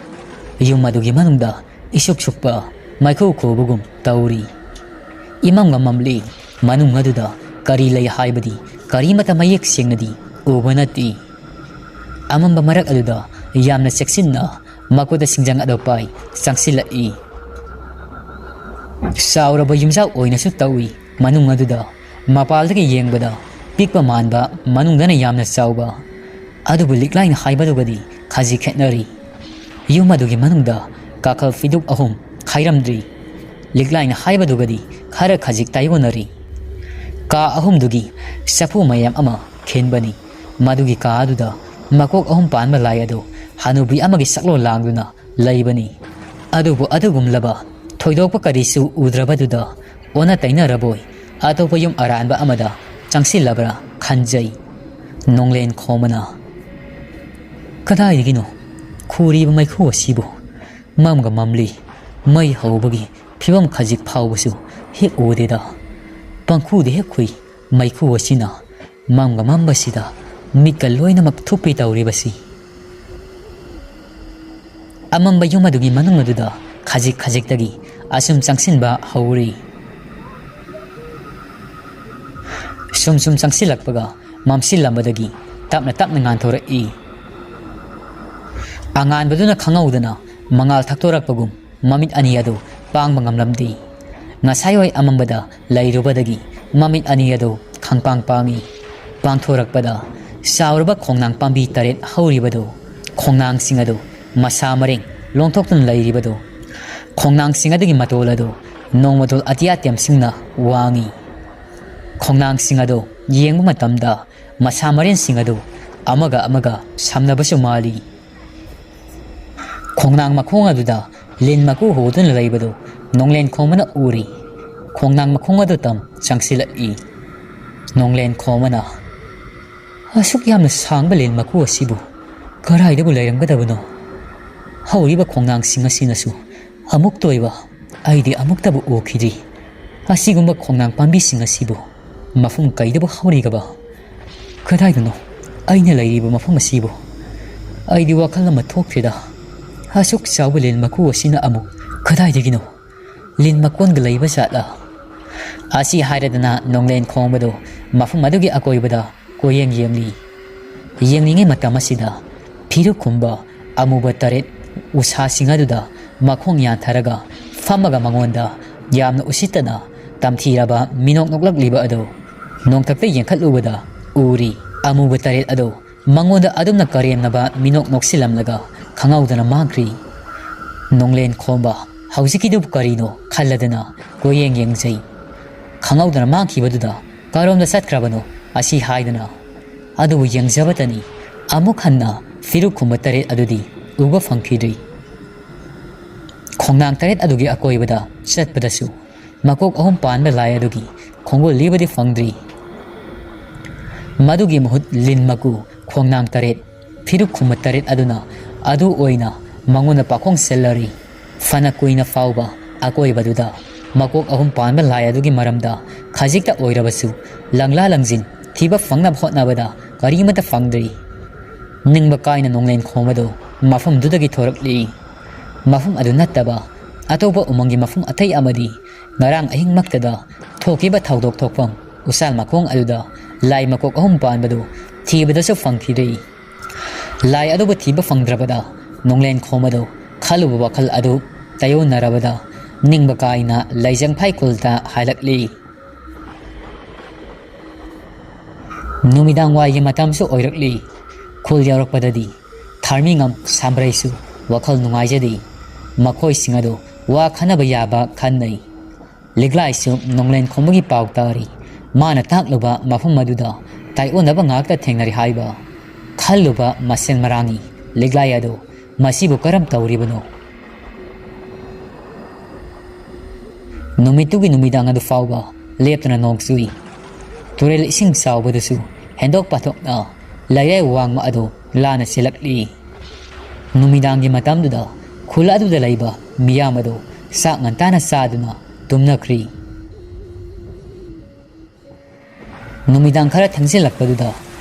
ꯌꯨꯝ ꯑꯗꯨꯒꯤ ꯃꯅꯨꯡꯗ ꯏꯁꯨꯛ ꯁꯨꯛꯄ ꯃꯩꯈꯨ ꯈꯨꯕꯒꯨꯝ ꯇꯧꯔꯤ꯫ ꯏꯃꯝꯒ ꯃꯝꯂꯤ꯫ ꯃꯅꯨꯡ ꯑꯗꯨꯗ ꯀꯔꯤ ꯂꯩ ꯍꯥꯏꯕꯗꯤ ꯀꯔꯤꯃꯠꯇ ꯃꯌꯦꯛ ꯁꯦꯡꯅꯗꯤ ꯎꯕ ꯅꯠꯇꯦ꯫ ꯑꯃꯝꯕ ꯃꯔꯛ ꯑꯗꯨꯗ ꯌꯥꯝꯅ ꯆꯦꯛꯁꯤꯟꯅ ꯃꯈꯨꯠꯇ ꯁꯤꯡꯖꯪ ꯑꯗꯨ ꯄꯥꯏ ꯆꯪꯁꯤꯜꯂꯛꯏ꯫ ꯆꯥꯎꯔꯕ ꯌꯨꯝꯖꯥꯎ ꯑꯣꯏꯅꯁꯨ ꯇꯧꯏ꯫ ꯃꯅꯨꯡ ꯑꯗꯨꯗ ꯃꯄꯥꯜꯗꯒꯤ ꯌꯦꯡꯕꯗ ꯄꯤꯛꯄ ꯃꯥꯟꯕ, ꯃꯅꯨꯡꯗꯅ ꯌꯥꯝꯅ ꯆꯥꯎꯕ꯫ ꯑꯗꯨꯕꯨ ꯂꯤꯛꯂꯥꯏꯅ ꯍꯥꯏꯕꯗꯨꯒꯗꯤ ꯈꯖꯤꯛ ꯈꯦꯠꯅꯔꯤ꯫ ꯌꯨꯝ ꯑꯗꯨꯒꯤ ꯃꯅꯨꯡꯗ ꯀꯥꯈꯜ ꯐꯤꯗꯨꯛ ꯑꯍꯨꯝ ꯈꯥꯏꯔꯝꯗ꯭ꯔꯤ꯫ ꯂꯤꯛꯂꯥꯏꯅ ꯍꯥꯏꯕꯗꯨꯒꯗꯤ ꯈꯔ ꯈꯖꯤꯛ ꯇꯥꯏꯑꯣꯟꯅꯔꯤ꯫ ꯀꯥ ꯑꯍꯨꯝꯗꯨꯒꯤ ꯆꯐꯨ ꯃꯌꯥꯝ ꯑꯃ ꯈꯤꯟꯕꯅꯤ꯫ ꯃꯗꯨꯒꯤ ꯀꯥ ꯑꯗꯨꯗ ꯃꯀꯣꯛ ꯑꯍꯨꯝ ꯄꯥꯟꯕ ꯂꯥꯏ ꯑꯗꯨ ꯍꯅꯨꯕꯤ ꯑꯃꯒꯤ ꯁꯛꯂꯣꯟ ꯂꯥꯡꯗꯨꯅ ꯂꯩꯕꯅꯤ꯫ ꯑꯗꯨꯕꯨ ꯑꯗꯨꯒꯨꯝꯂꯕ ꯊꯣꯏꯗꯣꯛꯄ ꯀꯔꯤꯁꯨ ꯎꯗ꯭ꯔꯕꯗꯨꯗ ꯑꯣꯟꯅ ꯇꯩꯅꯔꯕꯣꯏ ꯑꯇꯣꯞꯄ ꯌꯨꯝ ꯑꯔꯥꯟꯕ ꯑꯃꯗ ꯆꯪꯁꯤꯜꯂꯕ꯭ꯔꯥ ꯈꯟꯖꯩ꯫ ꯅꯣꯡꯂꯦꯟ ꯈꯣꯝꯕꯅ, "ꯀꯗꯥꯏꯗꯒꯤꯅꯣ ꯈꯨꯔꯤꯕ ꯃꯩꯈꯨ ꯑꯁꯤꯕꯨ? ꯃꯝꯒ ꯃꯝꯂꯤ, ꯃꯩ ꯍꯧꯕꯒꯤ ꯐꯤꯕꯝ ꯈꯖꯤꯛ ꯐꯥꯎꯕꯁꯨ ꯍꯦꯛ ꯎꯗꯦꯗ꯫ ꯄꯪꯈꯨꯗ ꯍꯦꯛ ꯈꯨꯏ ꯃꯩꯈꯨ ꯑꯁꯤꯅ꯫ ꯃꯝꯒ ꯃꯝꯕꯁꯤꯗ ꯃꯤꯠꯀ ꯂꯣꯏꯅꯃꯛ ꯊꯨꯞꯄꯤ ꯇꯧꯔꯤꯕꯁꯤ꯫" ꯑꯃꯝꯕ ꯌꯨꯝ ꯑꯗꯨꯒꯤ ꯃꯅꯨꯡ ꯑꯗꯨꯗ ꯈꯖꯤꯛ ꯈꯖꯤꯛꯇꯒꯤ ꯑꯁꯨꯝ ꯆꯪꯁꯤꯟꯕ ꯍꯧꯔꯤ꯫ ꯁꯨꯝ ꯁꯨꯝ ꯆꯪꯁꯤꯜꯂꯛꯄꯒ ꯃꯝꯁꯤꯜꯂꯝꯕꯗꯒꯤ ꯇꯞꯅ ꯇꯞꯅ ꯉꯥꯟꯊꯣꯔꯛꯏ꯫ ꯑꯉꯥꯟꯕꯗꯨꯅ ꯈꯪꯍꯧꯗꯅ ꯃꯉꯥꯜ ꯊꯛꯇꯣꯔꯛꯄꯒꯨꯝ ꯃꯃꯤꯠ ꯑꯅꯤ ꯑꯗꯨ ꯄꯥꯡꯕ ꯉꯝꯂꯝꯗꯦ꯫ ꯉꯁꯥꯏꯋꯥꯏ ꯑꯃꯝꯕꯗ ꯂꯩꯔꯨꯕꯗꯒꯤ ꯃꯃꯤꯠ ꯑꯅꯤ ꯑꯗꯨ ꯈꯪꯄꯥꯡ ꯄꯥꯡꯏ꯫ ꯄꯥꯡꯊꯣꯔꯛꯄꯗ ꯆꯥꯎꯔꯕ ꯈꯣꯡꯅꯥꯡ ꯄꯥꯝꯕꯤ ꯇꯔꯦꯠ ꯍꯧꯔꯤꯕꯗꯨ, ꯈꯣꯡꯅꯥꯡꯁꯤꯡ ꯑꯗꯨ ꯃꯁꯥ ꯃꯔꯦꯡ ꯂꯣꯡꯊꯣꯛꯇꯨꯅ ꯂꯩꯔꯤꯕꯗꯨ ꯈꯣꯡꯅꯥꯡꯁꯤꯡ ꯑꯗꯨꯒꯤ ꯃꯇꯣꯜ ꯑꯗꯨ ꯅꯣꯡꯃꯗꯣꯜ ꯑꯇꯤꯌꯥ ꯇꯦꯝꯁꯤꯡꯅ ꯋꯥꯡꯏ꯫ ꯈꯣꯡꯅꯥꯡꯁꯤꯡ ꯑꯗꯨ ꯌꯦꯡꯕ ꯃꯇꯝꯗ ꯃꯁꯥ ꯃꯔꯦꯟꯁꯤꯡ ꯑꯗꯨ ꯑꯃꯒ ꯑꯃꯒ ꯁꯝꯅꯕꯁꯨ ꯃꯥꯜꯂꯤ꯫ ꯈꯣꯡꯅꯥꯡ ꯃꯈꯣꯡ ꯑꯗꯨꯗ ꯂꯤꯟ ꯃꯀꯨ ꯍꯣꯗꯨꯅ ꯂꯩꯕꯗꯨ ꯅꯣꯡꯂꯦꯟ ꯈꯣꯝꯕꯅ ꯎꯔꯤ꯫ ꯈꯣꯡꯅꯥꯡ ꯃꯈꯣꯡ ꯑꯗꯨ ꯇꯝ ꯆꯪꯁꯤꯜꯂꯛꯏ꯫ ꯅꯣꯡꯂꯦꯟ ꯈꯣꯝꯕꯅ, "ꯑꯁꯨꯛ ꯌꯥꯝꯅ ꯁꯥꯡꯕ ꯂꯤꯟ ꯃꯀꯨ ꯑꯁꯤꯕꯨ ꯀꯗꯥꯏꯗꯕꯨ ꯂꯩꯔꯝꯒꯗꯕꯅꯣ? ꯍꯧꯔꯤꯕ ꯈꯣꯡꯅꯥꯡꯁꯤꯡ ꯑꯁꯤꯅꯁꯨ ꯑꯃꯨꯛꯇ ꯑꯣꯏꯕ ꯑꯩꯗꯤ ꯑꯃꯨꯛꯇꯕꯨ ꯎꯈꯤꯗ꯭ꯔꯤ꯫ ꯑꯁꯤꯒꯨꯝꯕ ꯈꯣꯡꯅꯥꯡ ꯄꯥꯝꯕꯤꯁꯤꯡ ꯑꯁꯤꯕꯨ ꯃꯐꯝ ꯀꯩꯗꯕꯨ ꯍꯧꯔꯤꯒꯕ? ꯀꯗꯥꯏꯗꯅꯣ ꯑꯩꯅ ꯂꯩꯔꯤꯕ ꯃꯐꯝ ꯑꯁꯤꯕꯨ? ꯑꯩꯗꯤ ꯋꯥꯈꯜ ꯑꯃ ꯊꯣꯛꯇ꯭ꯔꯦꯗ꯫ ꯑꯁꯨꯛ ꯆꯥꯎꯕ ꯂꯤꯟ ꯃꯀꯨ ꯑꯁꯤꯅ ꯑꯃꯨꯛ ꯀꯗꯥꯏꯗꯒꯤꯅꯣ? ꯂꯤꯟ ꯃꯀꯣꯟꯒ ꯂꯩꯕ ꯖꯥꯠꯂ?" ꯑꯁꯤ ꯍꯥꯏꯔꯗꯅ ꯅꯣꯡꯂꯦꯟ ꯈꯣꯡꯕꯗꯨ ꯃꯐꯝ ꯑꯗꯨꯒꯤ ꯑꯀꯣꯏꯕꯗ ꯀꯣꯏꯌꯦꯡ ꯌꯦꯡꯂꯤ꯫ ꯌꯦꯡꯂꯤꯉꯩ ꯃꯇꯝ ꯑꯁꯤꯗ ꯐꯤꯔꯨꯛ ꯈꯨꯝꯕ ꯑꯃꯨꯕ ꯇꯔꯦꯠ ꯎꯁꯥꯁꯤꯡ ꯑꯗꯨꯗ ꯃꯈꯣꯡ ꯌꯥꯟꯊꯔꯒ ꯐꯝꯃꯒ ꯃꯉꯣꯟꯗ ꯌꯥꯝꯅ ꯎꯁꯤꯠꯇꯅ ꯇꯝꯊꯤꯔꯕ ꯃꯤꯅꯣꯛ ꯅꯣꯛꯂꯛꯂꯤꯕ ꯑꯗꯨ ꯅꯣꯡꯊꯛꯇ ꯌꯦꯡꯈꯠꯂꯨꯕꯗ ꯎꯔꯤ꯫ ꯑꯃꯨꯕ ꯇꯔꯦꯠ ꯑꯗꯨ ꯃꯉꯣꯟꯗ ꯑꯗꯨꯝꯅ ꯀꯔꯦꯝꯅꯕ ꯃꯤꯅꯣꯛ ꯅꯣꯛꯁꯤꯜꯂꯝꯂꯒ ꯈꯪꯍꯧꯗꯅ ꯃꯥꯡꯈ꯭ꯔꯤ꯫ ꯅꯣꯡꯂꯦꯟ ꯈꯣꯝꯕ ꯍꯧꯖꯤꯛꯀꯤꯗꯨꯕꯨ ꯀꯔꯤꯅꯣ ꯈꯜꯂꯗꯅ ꯀꯣꯏꯌꯦꯡ ꯌꯦꯡꯖꯩ꯫ ꯈꯪꯍꯧꯗꯅ ꯃꯥꯡꯈꯤꯕꯗꯨꯗ ꯀꯔꯣꯝꯗ ꯆꯠꯈ꯭ꯔꯕꯅꯣ ꯑꯁꯤ ꯍꯥꯏꯗꯅ꯫ ꯑꯗꯨꯕꯨ ꯌꯦꯡꯖꯕꯇꯅꯤ, ꯑꯃꯨꯛ ꯍꯟꯅ ꯐꯤꯔꯨꯛ ꯈꯨꯝꯕ ꯇꯔꯦꯠ ꯑꯗꯨꯗꯤ ꯎꯕ ꯐꯪꯈꯤꯗ꯭ꯔꯤ꯫ ꯈꯣꯡꯅꯥꯡ ꯇꯔꯦꯠ ꯑꯗꯨꯒꯤ ꯑꯀꯣꯏꯕꯗ ꯆꯠꯄꯗꯁꯨ ꯃꯀꯣꯛ ꯑꯍꯨꯝ ꯄꯥꯟꯕ ꯂꯥꯏ ꯑꯗꯨꯒꯤ ꯈꯣꯡꯒꯨꯜ ꯂꯤꯕꯗꯤ ꯐꯪꯗ꯭ꯔꯤ꯫ ꯃꯗꯨꯒꯤ ꯃꯍꯨꯠ ꯂꯤꯟ ꯃꯀꯨ ꯈꯣꯡꯅꯥꯡ ꯇꯔꯦꯠ, ꯐꯤꯔꯨꯛ ꯈꯨꯝꯕ ꯇꯔꯦꯠ ꯑꯗꯨꯅ ꯑꯗꯨ ꯑꯣꯏꯅ ꯃꯉꯣꯟꯗ ꯄꯥꯈꯣꯡ ꯆꯦꯜꯂꯔꯤ꯫ ꯐꯅ ꯀꯨꯏꯅ ꯐꯥꯎꯕ ꯑꯀꯣꯏꯕꯗꯨꯗ ꯃꯀꯣꯛ ꯑꯍꯨꯝ ꯄꯥꯟꯕ ꯂꯥꯏ ꯑꯗꯨꯒꯤ ꯃꯔꯝꯗ ꯈꯖꯤꯛꯇ ꯑꯣꯏꯔꯕꯁꯨ ꯂꯪꯂꯥ ꯂꯪꯖꯤꯟ ꯊꯤꯕ ꯐꯪꯅꯕ ꯍꯣꯠꯅꯕꯗ ꯀꯔꯤꯃꯠꯇ ꯐꯪꯗ꯭ꯔꯤ꯫ ꯅꯤꯡꯕ ꯀꯥꯏꯅ ꯅꯣꯡꯂꯦꯟ ꯈꯣꯝꯕꯗꯨ ꯃꯐꯝꯗꯨꯗꯒꯤ ꯊꯣꯔꯛꯂꯤ꯫ ꯃꯐꯝ ꯑꯗꯨ ꯅꯠꯇꯕ ꯑꯇꯣꯞꯄ ꯎꯃꯪꯒꯤ ꯃꯐꯝ ꯑꯇꯩ ꯑꯃꯗꯤ ꯉꯔꯥꯡ ꯑꯍꯤꯡꯃꯛꯇꯗ ꯊꯣꯛꯈꯤꯕ ꯊꯧꯗꯣꯛ ꯊꯣꯛꯐꯝ ꯎꯆꯥꯜ ꯃꯈꯣꯡ ꯑꯗꯨꯗ ꯂꯥꯏ ꯃꯀꯣꯛ ꯑꯍꯨꯝ ꯄꯥꯟꯕꯗꯨ ꯊꯤꯕꯗꯁꯨ ꯐꯪꯈꯤꯗ꯭ꯔꯤ꯫ ꯂꯥꯏ ꯑꯗꯨꯕꯨ ꯊꯤꯕ ꯐꯪꯗ꯭ꯔꯕꯗ ꯅꯣꯡꯂꯦꯟ ꯈꯣꯝꯕꯗꯨ ꯈꯜꯂꯨꯕ ꯋꯥꯈꯜ ꯑꯗꯨ ꯇꯥꯏꯌꯣꯟꯅꯔꯕꯗ ꯅꯤꯡꯕ ꯀꯥꯏꯅ ꯂꯩꯖꯪꯐꯥꯏ ꯈꯨꯜꯗ ꯍꯥꯏꯂꯛꯂꯤ꯫ ꯅꯨꯃꯤꯗꯥꯡ ꯋꯥꯏꯒꯤ ꯃꯇꯝꯁꯨ ꯑꯣꯏꯔꯛꯂꯤ꯫ ꯈꯨꯜ ꯌꯧꯔꯛꯄꯗꯗꯤ ꯊꯥꯔꯃꯤꯉꯝ ꯁꯥꯝꯕ꯭ꯔꯩꯁꯨ ꯋꯥꯈꯜ ꯅꯨꯡꯉꯥꯏꯖꯗꯦ꯫ ꯃꯈꯣꯏꯁꯤꯡ ꯑꯗꯨ ꯋꯥ ꯈꯟꯅꯕ ꯌꯥꯕ ꯈꯟꯅꯩ꯫ ꯂꯤꯛꯂꯥꯏꯁꯨ ꯅꯣꯡꯂꯦꯟ ꯈꯣꯡꯕꯒꯤ ꯄꯥꯎ ꯇꯥꯔꯤ꯫ ꯃꯥꯅ ꯇꯥꯛꯂꯨꯕ ꯃꯐꯝ ꯑꯗꯨꯗ ꯇꯥꯏꯑꯣꯟꯅꯕ ꯉꯥꯛꯇ ꯊꯦꯡꯅꯔꯤ ꯍꯥꯏꯕ꯫ ꯈꯜꯂꯨꯕ ꯃꯁꯦꯟ ꯃꯔꯥꯡꯉꯤ꯫ ꯂꯤꯛꯂꯥꯏ ꯑꯗꯨ ꯃꯁꯤꯕꯨ ꯀꯔꯝ ꯇꯧꯔꯤꯕꯅꯣ? ꯅꯨꯃꯤꯠꯇꯨꯒꯤ ꯅꯨꯃꯤꯗꯥꯡ ꯑꯗꯨ ꯐꯥꯎꯕ ꯂꯦꯞꯇꯅ ꯅꯣꯡ ꯆꯨꯏ꯫ ꯇꯨꯔꯦꯜ ꯏꯁꯤꯡ ꯆꯥꯎꯕꯗꯨꯁꯨ ꯍꯦꯟꯗꯣꯛ ꯄꯥꯊꯣꯛꯅ ꯂꯩꯔꯥꯏ ꯋꯥꯡꯃ ꯑꯗꯨ ꯂꯥꯟꯅ ꯆꯦꯜꯂꯛꯂꯤ꯫ ꯅꯨꯃꯤꯗꯥꯡꯒꯤ ꯃꯇꯝꯗꯨꯗ ꯈꯨꯜ ꯑꯗꯨꯗ ꯂꯩꯕ ꯃꯤꯌꯥꯝ ꯑꯗꯨ ꯆꯥꯛ ꯉꯟꯇꯥꯅ ꯆꯥꯗꯨꯅ ꯇꯨꯝꯅꯈ꯭ꯔꯤ꯫ ꯅꯨꯃꯤꯗꯥꯡ ꯈꯔ ꯊꯦꯡꯖꯤꯜꯂꯛꯄꯗꯨꯗ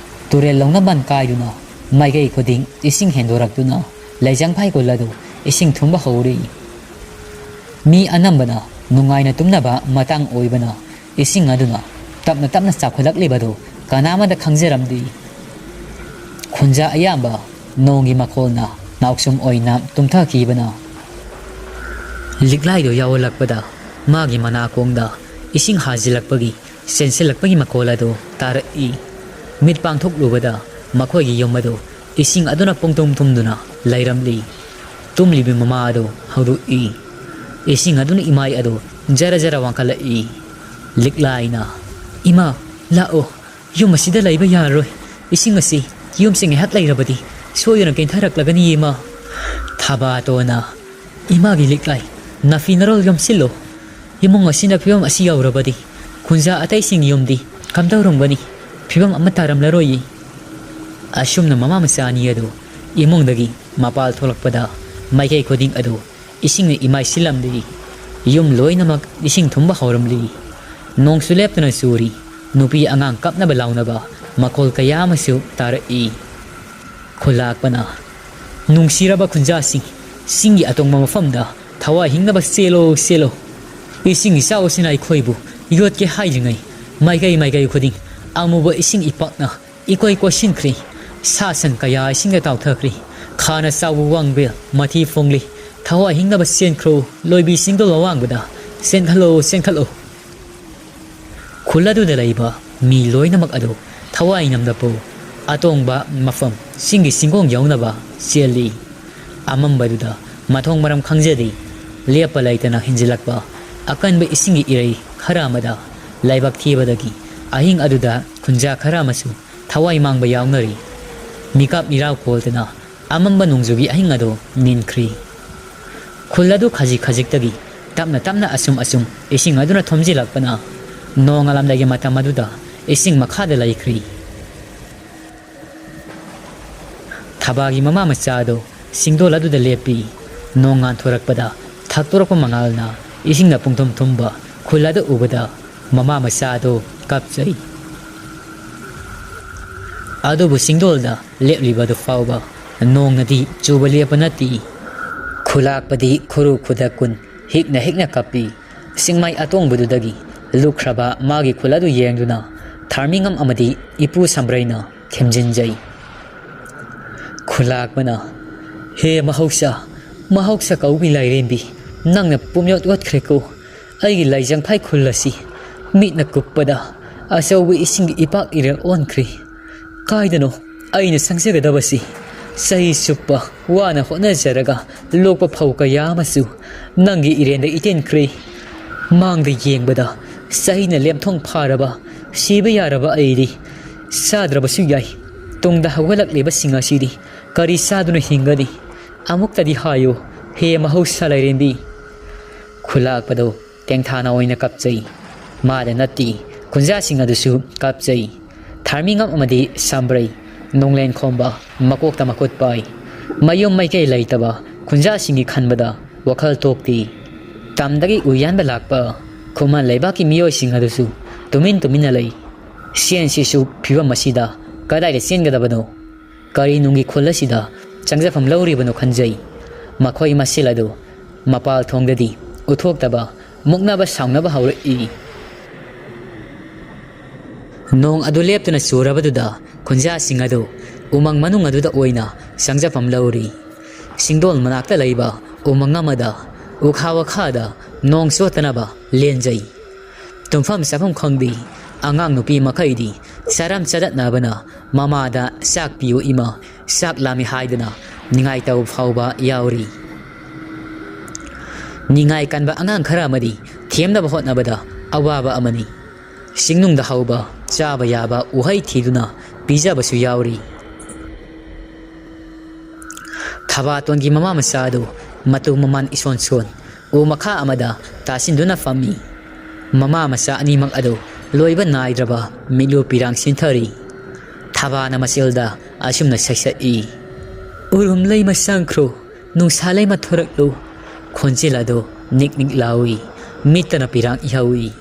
ꯇꯨꯔꯦꯜ ꯂꯧꯅꯕꯟ ꯀꯥꯏꯗꯨꯅ ꯃꯥꯏꯀꯩ ꯈꯨꯗꯤꯡ ꯏꯁꯤꯡ ꯍꯦꯟꯗꯣꯔꯛꯇꯨꯅ ꯂꯩꯖꯪꯐꯥꯏ ꯈꯨꯜ ꯑꯗꯨ ꯏꯁꯤꯡ ꯊꯨꯝꯕ ꯍꯧꯔꯤ꯫ ꯃꯤ ꯑꯅꯝꯕꯅ ꯅꯨꯡꯉꯥꯏꯅ ꯇꯨꯝꯅꯕ ꯃꯇꯥꯡ ꯑꯣꯏꯕꯅ ꯏꯁꯤꯡ ꯑꯗꯨꯅ ꯇꯞꯅ ꯇꯞꯅ ꯆꯥꯎꯈꯠꯂꯛꯂꯤꯕꯗꯨ ꯀꯅꯥꯃꯗ ꯈꯪꯖꯔꯝꯗꯦ꯫ ꯈꯨꯟꯖꯥ ꯑꯌꯥꯝꯕ ꯅꯣꯡꯒꯤ ꯃꯈꯣꯜꯅ ꯅꯥꯎꯁꯨꯝ ꯑꯣꯏꯅ ꯇꯨꯝꯊꯈꯤꯕꯅ ꯂꯤꯛꯂꯥꯏꯗꯨ ꯌꯥꯎꯍꯜꯂꯛꯄꯗ ꯃꯥꯒꯤ ꯃꯅꯥꯀꯣꯡꯗ ꯏꯁꯤꯡ ꯍꯥꯖꯤꯜꯂꯛꯄꯒꯤ ꯆꯦꯟꯁꯤꯜꯂꯛꯄꯒꯤ ꯃꯈꯣꯜ ꯑꯗꯨ ꯇꯥꯔꯛꯏ꯫ ꯃꯤꯠ ꯄꯥꯡꯊꯣꯛꯂꯨꯕꯗ ꯃꯈꯣꯏꯒꯤ ꯌꯨꯝ ꯑꯗꯨ ꯏꯁꯤꯡ ꯑꯗꯨꯅ ꯄꯨꯡꯊꯨꯝ ꯊꯨꯝꯗꯨꯅ ꯂꯩꯔꯝꯂꯤ꯫ ꯇꯨꯝꯂꯤꯕꯤ ꯃꯃꯥ ꯑꯗꯨ ꯍꯧꯗꯣꯛꯏ꯫ ꯏꯁꯤꯡ ꯑꯗꯨꯅ ꯏꯃꯥꯏ ꯑꯗꯨ ꯖꯔ ꯖꯔ ꯋꯥꯡꯈꯠꯂꯛꯏ꯫ ꯂꯤꯛꯂꯥꯏꯅ, "ꯏꯃꯥ, ꯂꯥꯛꯑꯣ, ꯌꯨꯝ ꯑꯁꯤꯗ ꯂꯩꯕ ꯌꯥꯔꯔꯣꯏ꯫ ꯏꯁꯤꯡ ꯑꯁꯤ ꯌꯨꯝꯁꯤ ꯉꯥꯏꯍꯥꯛ ꯂꯩꯔꯕꯗꯤ ꯁꯣꯏꯗꯅ ꯀꯦꯟꯊꯔꯛꯂꯒꯅꯤ, ꯏꯃꯥ꯫" ꯊꯕꯥꯇꯣꯅ, "ꯏꯃꯥꯒꯤ ꯂꯤꯛꯂꯥꯏ, ꯅꯥꯐꯤ ꯅꯔꯣꯜ ꯌꯣꯝꯁꯤꯜꯂꯣ꯫ ꯏꯃꯨꯡ ꯑꯁꯤꯅ ꯐꯤꯕꯝ ꯑꯁꯤ ꯌꯧꯔꯕꯗꯤ ꯈꯨꯟꯖꯥ ꯑꯇꯩꯁꯤꯡꯒꯤ ꯌꯨꯝꯗꯤ ꯀꯝꯗꯧꯔꯝꯒꯅꯤ? ꯐꯤꯕꯝ ꯑꯃ ꯇꯥꯔꯝꯂꯔꯣꯏꯌꯦ꯫" ꯑꯁꯨꯝꯅ ꯃꯃꯥ ꯃꯆꯥ ꯑꯅꯤ ꯑꯗꯨ ꯏꯃꯨꯡꯗꯒꯤ ꯃꯄꯥꯜ ꯊꯣꯛꯂꯛꯄꯗ ꯃꯥꯏꯀꯩ ꯈꯨꯗꯤꯡ ꯑꯗꯨ ꯏꯁꯤꯡꯅ ꯏꯃꯥꯏ ꯁꯤꯜꯂꯝꯂꯤ꯫ ꯌꯨꯝ ꯂꯣꯏꯅꯃꯛ ꯏꯁꯤꯡ ꯊꯨꯝꯕ ꯍꯧꯔꯝꯂꯤ꯫ ꯅꯣꯡꯁꯨ ꯂꯦꯞꯇꯅ ꯆꯨꯔꯤ꯫ ꯅꯨꯄꯤ ꯑꯉꯥꯡ ꯀꯞꯅꯕ ꯂꯥꯎꯅꯕ ꯃꯈꯣꯜ ꯀꯌꯥ ꯑꯃꯁꯨ ꯇꯥꯔꯛꯏ꯫ ꯈꯨꯜꯂꯥꯛꯄꯅ, "ꯅꯨꯡꯁꯤꯔꯕ ꯈꯨꯟꯖꯥꯁꯤꯡ, ꯆꯤꯡꯒꯤ ꯑꯇꯣꯡꯕ ꯃꯐꯝꯗ ꯊꯋꯥꯏ ꯍꯤꯡꯅꯕ ꯆꯦꯜꯂꯣ, ꯆꯦꯜꯂꯣ꯫ ꯏꯁꯤꯡ ꯏꯆꯥꯎ ꯑꯁꯤꯅ ꯑꯩꯈꯣꯏꯕꯨ ꯌꯣꯠꯀꯦ ꯍꯥꯏꯔꯤꯉꯩ ꯃꯥꯏꯀꯩ ꯃꯥꯏꯀꯩ ꯈꯨꯗꯤꯡ ꯑꯃꯨꯕ ꯏꯁꯤꯡ ꯏꯄꯥꯛꯅ ꯏꯀꯣꯏ ꯀꯣꯏꯁꯤꯟꯈ꯭ꯔꯦ꯫ ꯁꯥ ꯁꯟ ꯀꯌꯥ ꯏꯁꯤꯡꯗ ꯇꯥꯎꯊꯈ꯭ꯔꯦ꯫ ꯈꯥꯅ ꯆꯥꯎꯕ ꯋꯥꯡꯕꯦꯜ ꯃꯊꯤ ꯐꯣꯡꯂꯤ꯫ ꯊꯋꯥꯏ ꯍꯤꯡꯅꯕ ꯆꯦꯟꯈ꯭ꯔꯣ, ꯂꯣꯏꯕꯤꯁꯤꯡꯗꯣ ꯑꯋꯥꯡꯕꯗ ꯆꯦꯟꯈꯠꯂꯣ, ꯆꯦꯟꯈꯠꯂꯣ꯫" ꯈꯨꯜ ꯑꯗꯨꯗ ꯂꯩꯕ ꯃꯤ ꯂꯣꯏꯅꯃꯛ ꯑꯗꯨ ꯊꯋꯥꯏ ꯅꯝꯗꯄꯨ ꯑꯇꯣꯡꯕ ꯃꯐꯝ ꯆꯤꯡꯒꯤ ꯆꯤꯡꯒꯣꯡ ꯌꯧꯅꯕ ꯆꯦꯜꯂꯤ꯫ ꯑꯃꯝꯕꯗꯨꯗ ꯃꯊꯣꯡ ꯃꯔꯝ ꯈꯪꯖꯗꯦ꯫ ꯂꯦꯞꯄ ꯂꯩꯇꯅ ꯍꯦꯟꯖꯤꯜꯂꯛꯄ ꯑꯀꯟꯕ ꯏꯁꯤꯡꯒꯤ ꯏꯔꯩ ꯈꯔ ꯑꯃꯗ ꯂꯥꯏꯕꯛ ꯊꯤꯕꯗꯒꯤ ꯑꯍꯤꯡ ꯑꯗꯨꯗ ꯈꯨꯟꯖꯥ ꯈꯔ ꯑꯃꯁꯨ ꯊꯋꯥꯏ ꯃꯥꯡꯕ ꯌꯥꯎꯅꯔꯤ꯫ ꯃꯤꯀꯞ ꯃꯤꯔꯥꯎ ꯀꯣꯜꯗꯅ ꯑꯃꯝꯕ ꯅꯣꯡꯖꯨꯒꯤ ꯑꯍꯤꯡ ꯑꯗꯨ ꯅꯤꯟꯈ꯭ꯔꯤ꯫ ꯈꯨꯜ ꯑꯗꯨ ꯈꯖꯤꯛ ꯈꯖꯤꯛꯇꯒꯤ ꯇꯞꯅ ꯇꯞꯅ ꯑꯁꯨꯝ ꯑꯁꯨꯝ ꯏꯁꯤꯡ ꯑꯗꯨꯅ ꯊꯨꯝꯖꯤꯜꯂꯛꯄꯅ ꯅꯣꯡꯉꯥꯜꯂꯝꯗꯥꯏꯒꯤ ꯃꯇꯝ ꯑꯗꯨꯗ ꯏꯁꯤꯡ ꯃꯈꯥꯗ ꯂꯩꯈ꯭ꯔꯤ꯫ ꯊꯕꯥꯒꯤ ꯃꯃꯥ ꯃꯆꯥ ꯑꯗꯨ ꯁꯤꯡꯗꯣꯜ ꯑꯗꯨꯗ ꯂꯦꯞꯄꯤ꯫ ꯅꯣꯡ ꯉꯥꯟꯊꯣꯔꯛꯄꯗ ꯊꯛꯇꯣꯔꯛꯄ ꯃꯉꯥꯜꯅ ꯏꯁꯤꯡꯅ ꯄꯨꯡꯊꯨꯝ ꯊꯨꯝꯕ ꯈꯨꯜ ꯑꯗꯨ ꯎꯕꯗ ꯃꯃꯥ ꯃꯆꯥ ꯑꯗꯨ ꯀꯞꯆꯩ꯫ ꯑꯗꯨꯕꯨ ꯁꯤꯡꯗꯣꯜꯗ ꯂꯦꯞꯂꯤꯕ ꯑꯗꯨ ꯐꯥꯎꯕ ꯅꯣꯡꯅꯗꯤ ꯆꯨꯕ ꯂꯦꯞꯄ ꯅꯠꯇꯦ꯫ ꯈꯨꯂꯥꯛꯄꯗꯤ ꯈꯨꯔꯨ ꯈꯨꯗꯛ ꯀꯨꯟ ꯍꯤꯛꯅ ꯍꯤꯛꯅ ꯀꯞꯄꯤ꯫ ꯆꯤꯡꯃꯥꯏ ꯑꯇꯣꯡꯕꯗꯨꯗꯒꯤ ꯂꯨꯞꯈ꯭ꯔꯕ ꯃꯥꯒꯤ ꯈꯨꯜ ꯑꯗꯨ ꯌꯦꯡꯗꯨꯅ ꯊꯥꯔꯃꯤꯉꯝ ꯑꯃꯗꯤ ꯏꯄꯨ ꯁꯝꯕ꯭ꯔꯩꯅ ꯊꯦꯝꯖꯤꯟꯖꯩ꯫ ꯈꯨꯂꯥꯛꯄꯅ, "ꯍꯦ ꯃꯍꯧꯁꯥ, ꯃꯍꯧꯁꯥ ꯀꯧꯕꯤ ꯂꯥꯏꯔꯦꯝꯕꯤ, ꯅꯪꯅ ꯄꯨꯝꯌꯣꯠ ꯌꯣꯠꯈ꯭ꯔꯦꯀꯣ꯫ ꯑꯩꯒꯤ ꯂꯥꯏꯖꯪꯐꯥꯏ ꯈꯨꯜ ꯑꯁꯤ ꯃꯤꯠꯅ ꯀꯨꯞꯄꯗ ꯑꯆꯧꯕ ꯏꯁꯤꯡꯒꯤ ꯏꯄꯥꯛ ꯏꯔꯦꯜ ꯑꯣꯟꯈ꯭ꯔꯦ꯫ ꯀꯥꯏꯗꯅꯣ ꯑꯩꯅ ꯁꯪꯖꯒꯗꯕꯁꯤ? ꯆꯍꯤ ꯆꯨꯞꯄ ꯋꯥꯅ ꯍꯣꯠꯅꯖꯔꯒ ꯂꯣꯛꯄ ꯐꯧ ꯀꯌꯥ ꯑꯃꯁꯨ ꯅꯪꯒꯤ ꯏꯔꯦꯟꯗ ꯏꯇꯦꯟꯈ꯭ꯔꯦ꯫ ꯃꯥꯡꯗ ꯌꯦꯡꯕꯗ ꯆꯍꯤꯅ ꯂꯦꯝꯊꯣꯡ ꯐꯥꯔꯕ, ꯁꯤꯕ ꯌꯥꯔꯕ ꯑꯩꯗꯤ ꯆꯥꯗ꯭ꯔꯕꯁꯨ ꯌꯥꯏ꯫ ꯇꯨꯡꯗ ꯍꯧꯒꯠꯂꯛꯂꯤꯕꯁꯤꯡ ꯑꯁꯤꯗꯤ ꯀꯔꯤ ꯆꯥꯗꯨꯅ ꯍꯤꯡꯒꯅꯤ? ꯑꯃꯨꯛꯇꯗꯤ ꯍꯥꯏꯌꯨ, ꯍꯦ ꯃꯍꯧꯁꯥ ꯂꯥꯏꯔꯦꯝꯕꯤ!" ꯈꯨꯂꯥꯛꯄꯗꯣ ꯇꯦꯡꯊꯥꯅ ꯑꯣꯏꯅ ꯀꯞꯆꯩ꯫ ꯃꯥꯗ ꯅꯠꯇꯦ, ꯈꯨꯟꯖꯥꯁꯤꯡ ꯑꯗꯨꯁꯨ ꯀꯞꯆꯩ꯫ ꯊꯥꯔꯃꯤꯉꯝ ꯑꯃꯗꯤ ꯁꯝꯕ꯭ꯔꯩ, ꯅꯣꯡꯂꯦꯟ ꯈꯣꯝꯕ, ꯃꯀꯣꯛꯇ ꯃꯈꯨꯠ ꯄꯥꯏ꯫ ꯃꯌꯨꯝ ꯃꯩꯀꯩ ꯂꯩꯇꯕ ꯈꯨꯟꯖꯥꯁꯤꯡꯒꯤ ꯈꯟꯕꯗ ꯋꯥꯈꯜ ꯊꯣꯛꯇꯦ꯫ ꯇꯝꯗꯒꯤ ꯎꯌꯥꯟꯕ ꯂꯥꯛꯄ ꯈꯨꯃꯟ ꯂꯩꯕꯥꯛꯀꯤ ꯃꯤꯑꯣꯏꯁꯤꯡ ꯑꯗꯨꯁꯨ ꯇꯨꯃꯤꯟ ꯇꯨꯃꯤꯟꯅ ꯂꯩ꯫ ꯆꯦꯟꯁꯤꯁꯨ ꯐꯤꯕꯝ ꯑꯁꯤꯗ ꯀꯗꯥꯏꯗ ꯆꯦꯟꯒꯗꯕꯅꯣ? ꯀꯔꯤ ꯅꯨꯡꯒꯤ ꯈꯨꯜ ꯑꯁꯤꯗ ꯆꯪꯖꯐꯝ ꯂꯧꯔꯤꯕꯅꯣ ꯈꯟꯖꯩ꯫ ꯃꯈꯣꯏ ꯃꯁꯦꯜ ꯑꯗꯨ ꯃꯄꯥꯜ ꯊꯣꯡꯗꯗꯤ ꯎꯠꯊꯣꯛꯇꯕ, ꯃꯨꯛꯅꯕ ꯁꯥꯎꯅꯕ ꯍꯧꯔꯛꯏ꯫ ꯅꯣꯡ ꯑꯗꯨ ꯂꯦꯞꯇꯅ ꯆꯨꯔꯕꯗꯨꯗ ꯈꯨꯟꯖꯥꯁꯤꯡ ꯑꯗꯨ ꯎꯃꯪ ꯃꯅꯨꯡ ꯑꯗꯨꯗ ꯑꯣꯏꯅ ꯆꯪꯖꯐꯝ ꯂꯧꯔꯤ꯫ ꯁꯤꯡꯗꯣꯜ ꯃꯅꯥꯛꯇ ꯂꯩꯕ ꯎꯃꯪ ꯑꯃꯗ ꯎꯈꯥ ꯋꯥꯈꯥꯗ ꯅꯣꯡ ꯆꯣꯠꯇꯅꯕ ꯂꯦꯟꯖꯩ꯫ ꯇꯨꯝꯐꯝ ꯆꯥꯐꯝ ꯈꯪꯗꯦ꯫ ꯑꯉꯥꯡ ꯅꯨꯄꯤ ꯃꯈꯩꯗꯤ ꯆꯥꯔꯝ ꯆꯗꯠꯅꯕꯅ ꯃꯃꯥꯗ "ꯆꯥꯛ ꯄꯤꯌꯨ ꯏꯃꯥ, ꯆꯥꯛ ꯂꯥꯝꯃꯤ" ꯍꯥꯏꯗꯨꯅ ꯅꯤꯡꯉꯥꯏ ꯇꯧꯕ ꯐꯥꯎꯕ ꯌꯥꯎꯔꯤ꯫ ꯅꯤꯡꯉꯥꯏ ꯀꯟꯕ ꯑꯉꯥꯡ ꯈꯔ ꯑꯃꯗꯤ ꯊꯦꯝꯅꯕ ꯍꯣꯠꯅꯕꯗ ꯑꯋꯥꯕ ꯑꯃꯅꯤ꯫ ꯆꯤꯡꯅꯨꯡꯗ ꯍꯧꯕ ꯆꯥꯕ ꯌꯥꯕ ꯎꯍꯩ ꯊꯤꯗꯨꯅ ꯄꯤꯖꯕꯁꯨ ꯌꯥꯎꯔꯤ꯫ ꯊꯕꯥꯇꯣꯟꯒꯤ ꯃꯃꯥ ꯃꯆꯥ ꯑꯗꯨ ꯃꯇꯨ ꯃꯃꯥꯟ ꯏꯁꯣꯟ ꯁꯣꯟ ꯎ ꯃꯈꯥ ꯑꯃꯗ ꯇꯥꯁꯤꯟꯗꯨꯅ ꯐꯝꯃꯤ꯫ ꯃꯃꯥ ꯃꯆꯥ ꯑꯅꯤꯃꯛ ꯑꯗꯨ ꯂꯣꯏꯕ ꯅꯥꯏꯗ꯭ꯔꯕ ꯃꯤꯠꯂꯨ ꯄꯤꯔꯥꯡ ꯁꯤꯟꯊꯔꯤ꯫ ꯊꯕꯥꯅ ꯃꯆꯤꯜꯗ ꯑꯁꯨꯝꯅ ꯁꯩꯁꯛꯏ, "ꯎꯔꯨꯝ ꯂꯩꯃ ꯆꯪꯈ꯭ꯔꯣ, ꯅꯨꯡꯁꯥ ꯂꯩꯃ ꯊꯣꯔꯛꯂꯨ"꯫ ꯈꯣꯟꯖꯦꯜ ꯑꯗꯨ ꯅꯤꯛ ꯅꯤꯛ ꯂꯥꯎꯏ, ꯃꯤꯠꯇꯅ ꯄꯤꯔꯥꯡ ꯏꯍꯧꯏ꯫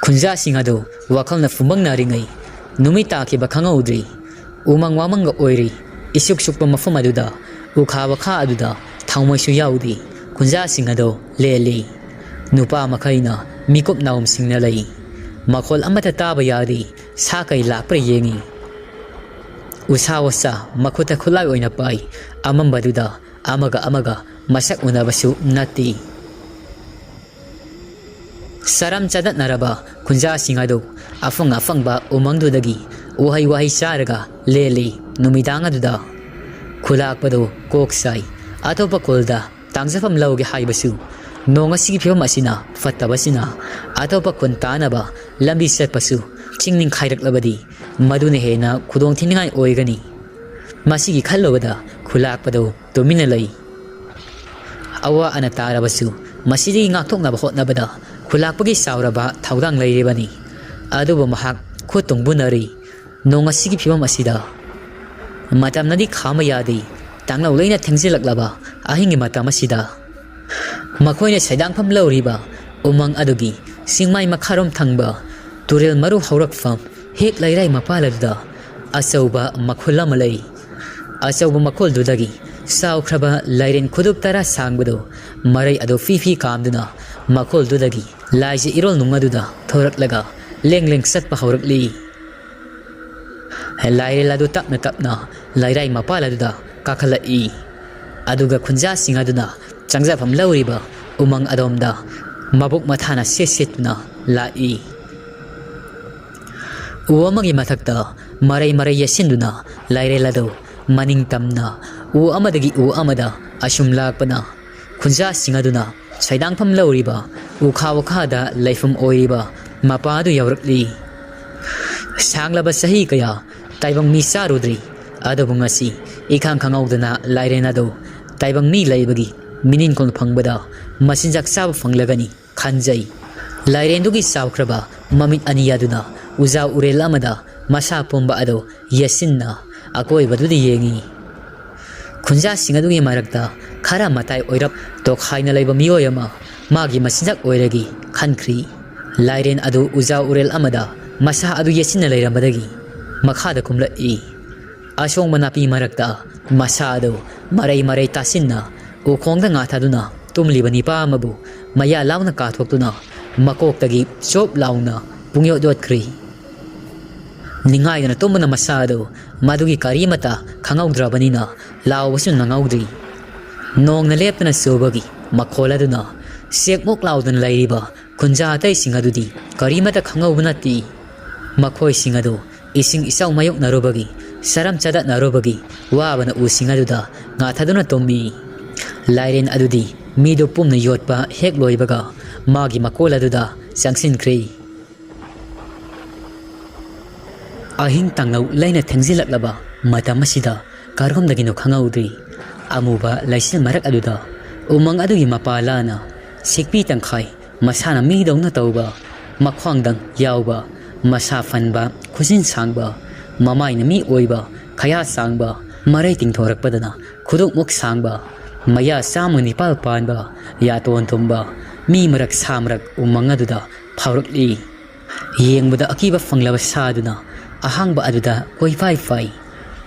ꯈꯨꯟꯖꯥꯁꯤꯡ ꯑꯗꯨ ꯋꯥꯈꯜꯅ ꯐꯨꯝꯕꯪꯅꯔꯤꯉꯩ ꯅꯨꯃꯤꯠ ꯇꯥꯈꯤꯕ ꯈꯪꯍꯧꯗ꯭ꯔꯤ꯫ ꯎꯃꯪ ꯋꯥꯃꯪꯒ ꯑꯣꯏꯔꯤ꯫ ꯏꯁꯨꯛ ꯁꯨꯛꯄ ꯃꯐꯝ ꯑꯗꯨꯗ ꯎꯈꯥ ꯋꯥꯈꯥ ꯑꯗꯨꯗ ꯊꯥꯎꯃꯩꯁꯨ ꯌꯥꯎꯗꯦ꯫ ꯈꯨꯟꯖꯥꯁꯤꯡ ꯑꯗꯨ ꯂꯦꯜꯂꯤ꯫ ꯅꯨꯄꯥ ꯃꯈꯩꯅ ꯃꯤꯀꯨꯞ ꯅꯥꯎꯝꯁꯤꯡꯅ ꯂꯩ꯫ ꯃꯈꯣꯜ ꯑꯃꯠꯇ ꯇꯥꯕ ꯌꯥꯗꯦ꯫ ꯁꯥ ꯀꯩ ꯂꯥꯛꯄ꯭ꯔꯥ ꯌꯦꯡꯉꯤ꯫ ꯎꯁꯥ ꯋꯥꯁꯥ ꯃꯈꯨꯠꯇ ꯈꯨꯠꯂꯥꯏ ꯑꯣꯏꯅ ꯄꯥꯏ꯫ ꯑꯃꯝꯕꯗꯨꯗ ꯑꯃꯒ ꯑꯃꯒ ꯃꯁꯛ ꯎꯅꯕꯁꯨ ꯅꯠꯇꯦ꯫ ꯆꯔꯝ ꯆꯗꯠꯅꯔꯕ ꯈꯨꯟꯖꯥꯁꯤꯡ ꯑꯗꯨ ꯑꯐꯪ ꯑꯐꯪꯕ ꯎꯃꯪꯗꯨꯗꯒꯤ ꯎꯍꯩ ꯋꯥꯍꯩ ꯆꯥꯔꯒ ꯂꯦꯜꯂꯤ꯫ ꯅꯨꯃꯤꯗꯥꯡ ꯑꯗꯨꯗ ꯈꯨꯂꯥꯛꯄꯗꯨ ꯀꯣꯛ ꯁꯥꯏ꯫ ꯑꯇꯣꯞꯄ ꯈꯨꯜꯗ ꯇꯥꯡꯖꯐꯝ ꯂꯧꯒꯦ ꯍꯥꯏꯕꯁꯨ, ꯅꯣꯡ ꯑꯁꯤꯒꯤ ꯐꯤꯕꯝ ꯑꯁꯤꯅ ꯐꯠꯇꯕꯁꯤꯅ ꯑꯇꯣꯞꯄ ꯈꯨꯟ ꯇꯥꯅꯕ ꯂꯝꯕꯤ ꯆꯠꯄꯁꯨ ꯆꯤꯡ ꯅꯤꯡꯈꯥꯏꯔꯛꯂꯕꯗꯤ ꯃꯗꯨꯅ ꯍꯦꯟꯅ ꯈꯨꯗꯣꯡ ꯊꯤꯅꯤꯡꯉꯥꯏ ꯑꯣꯏꯒꯅꯤ꯫ ꯃꯁꯤꯒꯤ ꯈꯜꯂꯨꯕꯗ ꯈꯨꯂꯥꯛꯄꯗꯨ ꯇꯨꯃꯤꯟꯅ ꯂꯩ꯫ ꯑꯋꯥ ꯑꯅꯥ ꯇꯥꯔꯕꯁꯨ ꯃꯁꯤꯗꯒꯤ ꯉꯥꯛꯊꯣꯛꯅꯕ ꯍꯣꯠꯅꯕꯗ ꯈꯨꯂꯥꯛꯄꯒꯤ ꯆꯥꯎꯔꯕ ꯊꯧꯗꯥꯡ ꯂꯩꯔꯤꯕꯅꯤ꯫ ꯑꯗꯨꯕꯨ ꯃꯍꯥꯛ ꯈꯨꯠ ꯇꯨꯡꯕꯨꯅꯔꯤ꯫ ꯅꯣꯡ ꯑꯁꯤꯒꯤ ꯐꯤꯕꯝ ꯑꯁꯤꯗ ꯃꯇꯝꯅꯗꯤ ꯈꯥꯝꯕ ꯌꯥꯗꯦ꯫ ꯇꯥꯡꯂꯧ ꯂꯩꯅ ꯊꯦꯡꯖꯤꯜꯂꯛꯂꯕ ꯑꯍꯤꯡꯒꯤ ꯃꯇꯝ ꯑꯁꯤꯗ ꯃꯈꯣꯏꯅ ꯁꯩꯗꯥꯡꯐꯝ ꯂꯧꯔꯤꯕ ꯎꯃꯪ ꯑꯗꯨꯒꯤ ꯆꯤꯡꯃꯥꯏ ꯃꯈꯥꯔꯣꯝ ꯊꯪꯕ ꯇꯨꯔꯦꯜ ꯃꯔꯨ ꯍꯧꯔꯛꯐꯝ ꯍꯦꯛ ꯂꯩꯔꯥꯏ ꯃꯄꯥꯜ ꯑꯗꯨꯗ ꯑꯆꯧꯕ ꯃꯈꯨꯜ ꯑꯃ ꯂꯩ꯫ ꯑꯆꯧꯕ ꯃꯈꯨꯜꯗꯨꯗꯒꯤ ꯆꯥꯎꯈ꯭ꯔꯕ ꯂꯥꯏꯔꯦꯟ ꯈꯨꯗꯨꯞ ꯇꯔꯥ ꯁꯥꯡꯕꯗꯨ ꯃꯔꯩ ꯑꯗꯨ ꯐꯤ ꯐꯤ ꯀꯥꯝꯗꯨꯅ ꯃꯈꯨꯜꯗꯨꯗꯒꯤ ꯂꯥꯏꯖ ꯏꯔꯣꯜ ꯅꯨꯡ ꯑꯗꯨꯗ ꯊꯣꯔꯛꯂꯒ ꯂꯦꯡ ꯂꯦꯡ ꯆꯠꯄ ꯍꯧꯔꯛꯂꯤ꯫ ꯂꯥꯏꯔꯦꯜ ꯑꯗꯨ ꯇꯞꯅ ꯇꯞꯅ ꯂꯩꯔꯥꯏ ꯃꯄꯥꯜ ꯑꯗꯨꯗ ꯀꯥꯈꯠꯂꯛꯏ꯫ ꯑꯗꯨꯒ ꯈꯨꯟꯖꯥꯁꯤꯡ ꯑꯗꯨꯅ ꯆꯪꯖꯐꯝ ꯂꯧꯔꯤꯕ ꯎꯃꯪ ꯑꯗꯣꯝꯗ ꯃꯕꯨꯛ ꯃꯊꯥꯅ ꯁꯦꯠ ꯁꯦꯠꯇꯨꯅ ꯂꯥꯛꯏ꯫ ꯎ ꯑꯃꯒꯤ ꯃꯊꯛꯇ ꯃꯔꯩ ꯃꯔꯩ ꯌꯦꯠꯁꯤꯟꯗꯨꯅ ꯂꯥꯏꯔꯦꯜ ꯑꯗꯨ ꯃꯅꯤꯡ ꯇꯝꯅ ꯎ ꯑꯃꯗꯒꯤ ꯎ ꯑꯃꯗ ꯑꯁꯨꯝ ꯂꯥꯛꯄꯅ ꯈꯨꯟꯖꯥꯁꯤꯡ ꯑꯗꯨꯅ ꯁꯩꯗꯥꯡꯐꯝ ꯂꯧꯔꯤꯕ ꯎꯈꯥ ꯋꯥꯈꯥꯗ ꯂꯩꯐꯝ ꯑꯣꯏꯔꯤꯕ ꯃꯄꯥ ꯑꯗꯨ ꯌꯧꯔꯛꯂꯤ꯫ ꯁꯥꯡꯂꯕ ꯆꯍꯤ ꯀꯌꯥ ꯇꯥꯏꯕꯪ ꯃꯤ ꯆꯥꯔꯨꯗ꯭ꯔꯤ, ꯑꯗꯨꯕꯨ ꯉꯁꯤ ꯏꯈꯪ ꯈꯪꯍꯧꯗꯅ ꯂꯥꯏꯔꯦꯟ ꯑꯗꯨ ꯇꯥꯏꯕꯪ ꯃꯤ ꯂꯩꯕꯒꯤ ꯃꯤꯅꯤꯟꯈꯣꯜ ꯐꯪꯕꯗ ꯃꯆꯤꯟꯖꯥꯛ ꯆꯥꯕ ꯐꯪꯂꯒꯅꯤ ꯈꯟꯖꯩ꯫ ꯂꯥꯏꯔꯦꯟꯗꯨꯒꯤ ꯆꯥꯎꯈ꯭ꯔꯕ ꯃꯃꯤꯠ ꯑꯅꯤ ꯑꯗꯨꯅ ꯎꯖꯥ ꯎꯔꯦꯜ ꯑꯃꯗ ꯃꯁꯥ ꯄꯨꯝꯕ ꯑꯗꯨ ꯌꯦꯠꯁꯤꯟꯅ ꯑꯀꯣꯏꯕꯗꯨꯗ ꯌꯦꯡꯏ꯫ ꯈꯨꯟꯖꯥꯁꯤꯡ ꯑꯗꯨꯒꯤ ꯃꯔꯛꯇ ꯈꯔ ꯃꯇꯥꯏ ꯑꯣꯏꯔꯞ ꯇꯣꯈꯥꯏꯅ ꯂꯩꯕ ꯃꯤꯑꯣꯏ ꯑꯃ ꯃꯥꯒꯤ ꯃꯆꯤꯟꯖꯥꯛ ꯑꯣꯏꯔꯒꯦ ꯈꯟꯈ꯭ꯔꯤ꯫ ꯂꯥꯏꯔꯦꯟ ꯑꯗꯨ ꯎꯖꯥ ꯎꯔꯦꯜ ꯑꯃꯗ ꯃꯁꯥ ꯑꯗꯨ ꯌꯦꯠꯁꯤꯟꯅ ꯂꯩꯔꯝꯕꯗꯒꯤ ꯃꯈꯥꯗ ꯀꯨꯝꯂꯛꯏ꯫ ꯑꯁꯣꯡꯕ ꯅꯥꯄꯤ ꯃꯔꯛꯇ ꯃꯁꯥ ꯑꯗꯨ ꯃꯔꯩ ꯃꯔꯩ ꯇꯥꯁꯤꯟꯅ ꯎꯈꯣꯡꯗ ꯉꯥꯊꯗꯨꯅ ꯇꯨꯝꯂꯤꯕ ꯅꯤꯄꯥ ꯑꯃꯕꯨ ꯃꯌꯥ ꯂꯥꯎꯅ ꯀꯥꯊꯣꯛꯇꯨꯅ ꯃꯀꯣꯛꯇꯒꯤ ꯆꯣꯞ ꯂꯥꯎꯅ ꯄꯨꯡꯌꯣꯠ ꯌꯣꯠꯈ꯭ꯔꯤ꯫ ꯅꯤꯡꯉꯥꯏꯗꯅ ꯇꯨꯝꯕꯅ ꯃꯁꯥ ꯑꯗꯨ ꯃꯗꯨꯒꯤ ꯀꯔꯤꯃꯠꯇ ꯈꯪꯍꯧꯗ꯭ꯔꯕꯅꯤꯅ ꯂꯥꯎꯕꯁꯨ ꯅꯪꯍꯧꯗ꯭ꯔꯤ꯫ ꯅꯣꯡꯅ ꯂꯦꯞꯇꯅ ꯆꯨꯕꯒꯤ ꯃꯈꯣꯜ ꯑꯗꯨꯅ ꯆꯦꯛꯃꯨꯛ ꯂꯥꯎꯗꯨꯅ ꯂꯩꯔꯤꯕ ꯈꯨꯟꯖꯥ ꯑꯇꯩꯁꯤꯡ ꯑꯗꯨꯗꯤ ꯀꯔꯤꯃꯠꯇ ꯈꯪꯍꯧꯕ ꯅꯠꯇꯦ꯫ ꯃꯈꯣꯏꯁꯤꯡ ꯑꯗꯨ ꯏꯁꯤꯡ ꯏꯆꯥꯎ ꯃꯥꯌꯣꯛꯅꯔꯨꯕꯒꯤ, ꯁꯔꯝ ꯆꯗꯠꯅꯔꯨꯕꯒꯤ ꯋꯥꯕꯅ ꯎꯁꯤꯡ ꯑꯗꯨꯗ ꯉꯥꯊꯗꯨꯅ ꯇꯨꯝꯃꯤ꯫ ꯂꯥꯏꯔꯦꯟ ꯑꯗꯨꯗꯤ ꯃꯤꯗꯨ ꯄꯨꯝꯅ ꯌꯣꯠꯄ ꯍꯦꯛ ꯂꯣꯏꯕꯒ ꯃꯥꯒꯤ ꯃꯀꯣꯜ ꯑꯗꯨꯗ ꯆꯪꯁꯤꯟꯈ꯭ꯔꯦ꯫ ꯑꯍꯤꯡ ꯇꯥꯡꯂꯧ ꯂꯩꯅ ꯊꯦꯡꯖꯤꯜꯂꯛꯂꯕ ꯃꯇꯝ ꯑꯁꯤꯗ ꯀꯔꯣꯝꯗꯒꯤꯅꯣ ꯈꯪꯍꯧꯗ꯭ꯔꯤ, ꯑꯃꯨꯕ ꯂꯩꯆꯤꯜ ꯃꯔꯛ ꯑꯗꯨꯗ ꯎꯃꯪ ꯑꯗꯨꯒꯤ ꯃꯄꯥ ꯂꯥꯅ ꯁꯤꯛꯄꯤ ꯇꯪꯈꯥꯏ ꯃꯁꯥꯅ ꯃꯤꯗꯧꯅ ꯇꯧꯕ, ꯃꯈ꯭ꯋꯥꯡꯗꯪ ꯌꯥꯎꯕ, ꯃꯁꯥ ꯐꯟꯕ, ꯈꯨꯖꯤꯟ ꯁꯥꯡꯕ, ꯃꯃꯥꯏꯅ ꯃꯤ ꯑꯣꯏꯕ, ꯈꯌꯥ ꯁꯥꯡꯕ, ꯃꯔꯩ ꯇꯤꯡꯊꯣꯔꯛꯄꯗꯅ ꯈꯨꯗꯣꯛꯃꯨꯛ ꯁꯥꯡꯕ, ꯃꯌꯥ ꯆꯥꯝꯃ ꯅꯤꯄꯥꯜ ꯄꯥꯟꯕ, ꯌꯥꯇꯣꯟ ꯇꯨꯝꯕ, ꯃꯤ ꯃꯔꯛ ꯁꯥ ꯃꯔꯛ ꯎꯃꯪ ꯑꯗꯨꯗ ꯐꯥꯎꯔꯛꯂꯤ꯫ ꯌꯦꯡꯕꯗ ꯑꯀꯤꯕ ꯐꯪꯂꯕ ꯁꯥꯗꯨꯅ ꯑꯍꯥꯡꯕ ꯑꯗꯨꯗ ꯀꯣꯏꯐꯥꯏ ꯐꯥꯏ꯫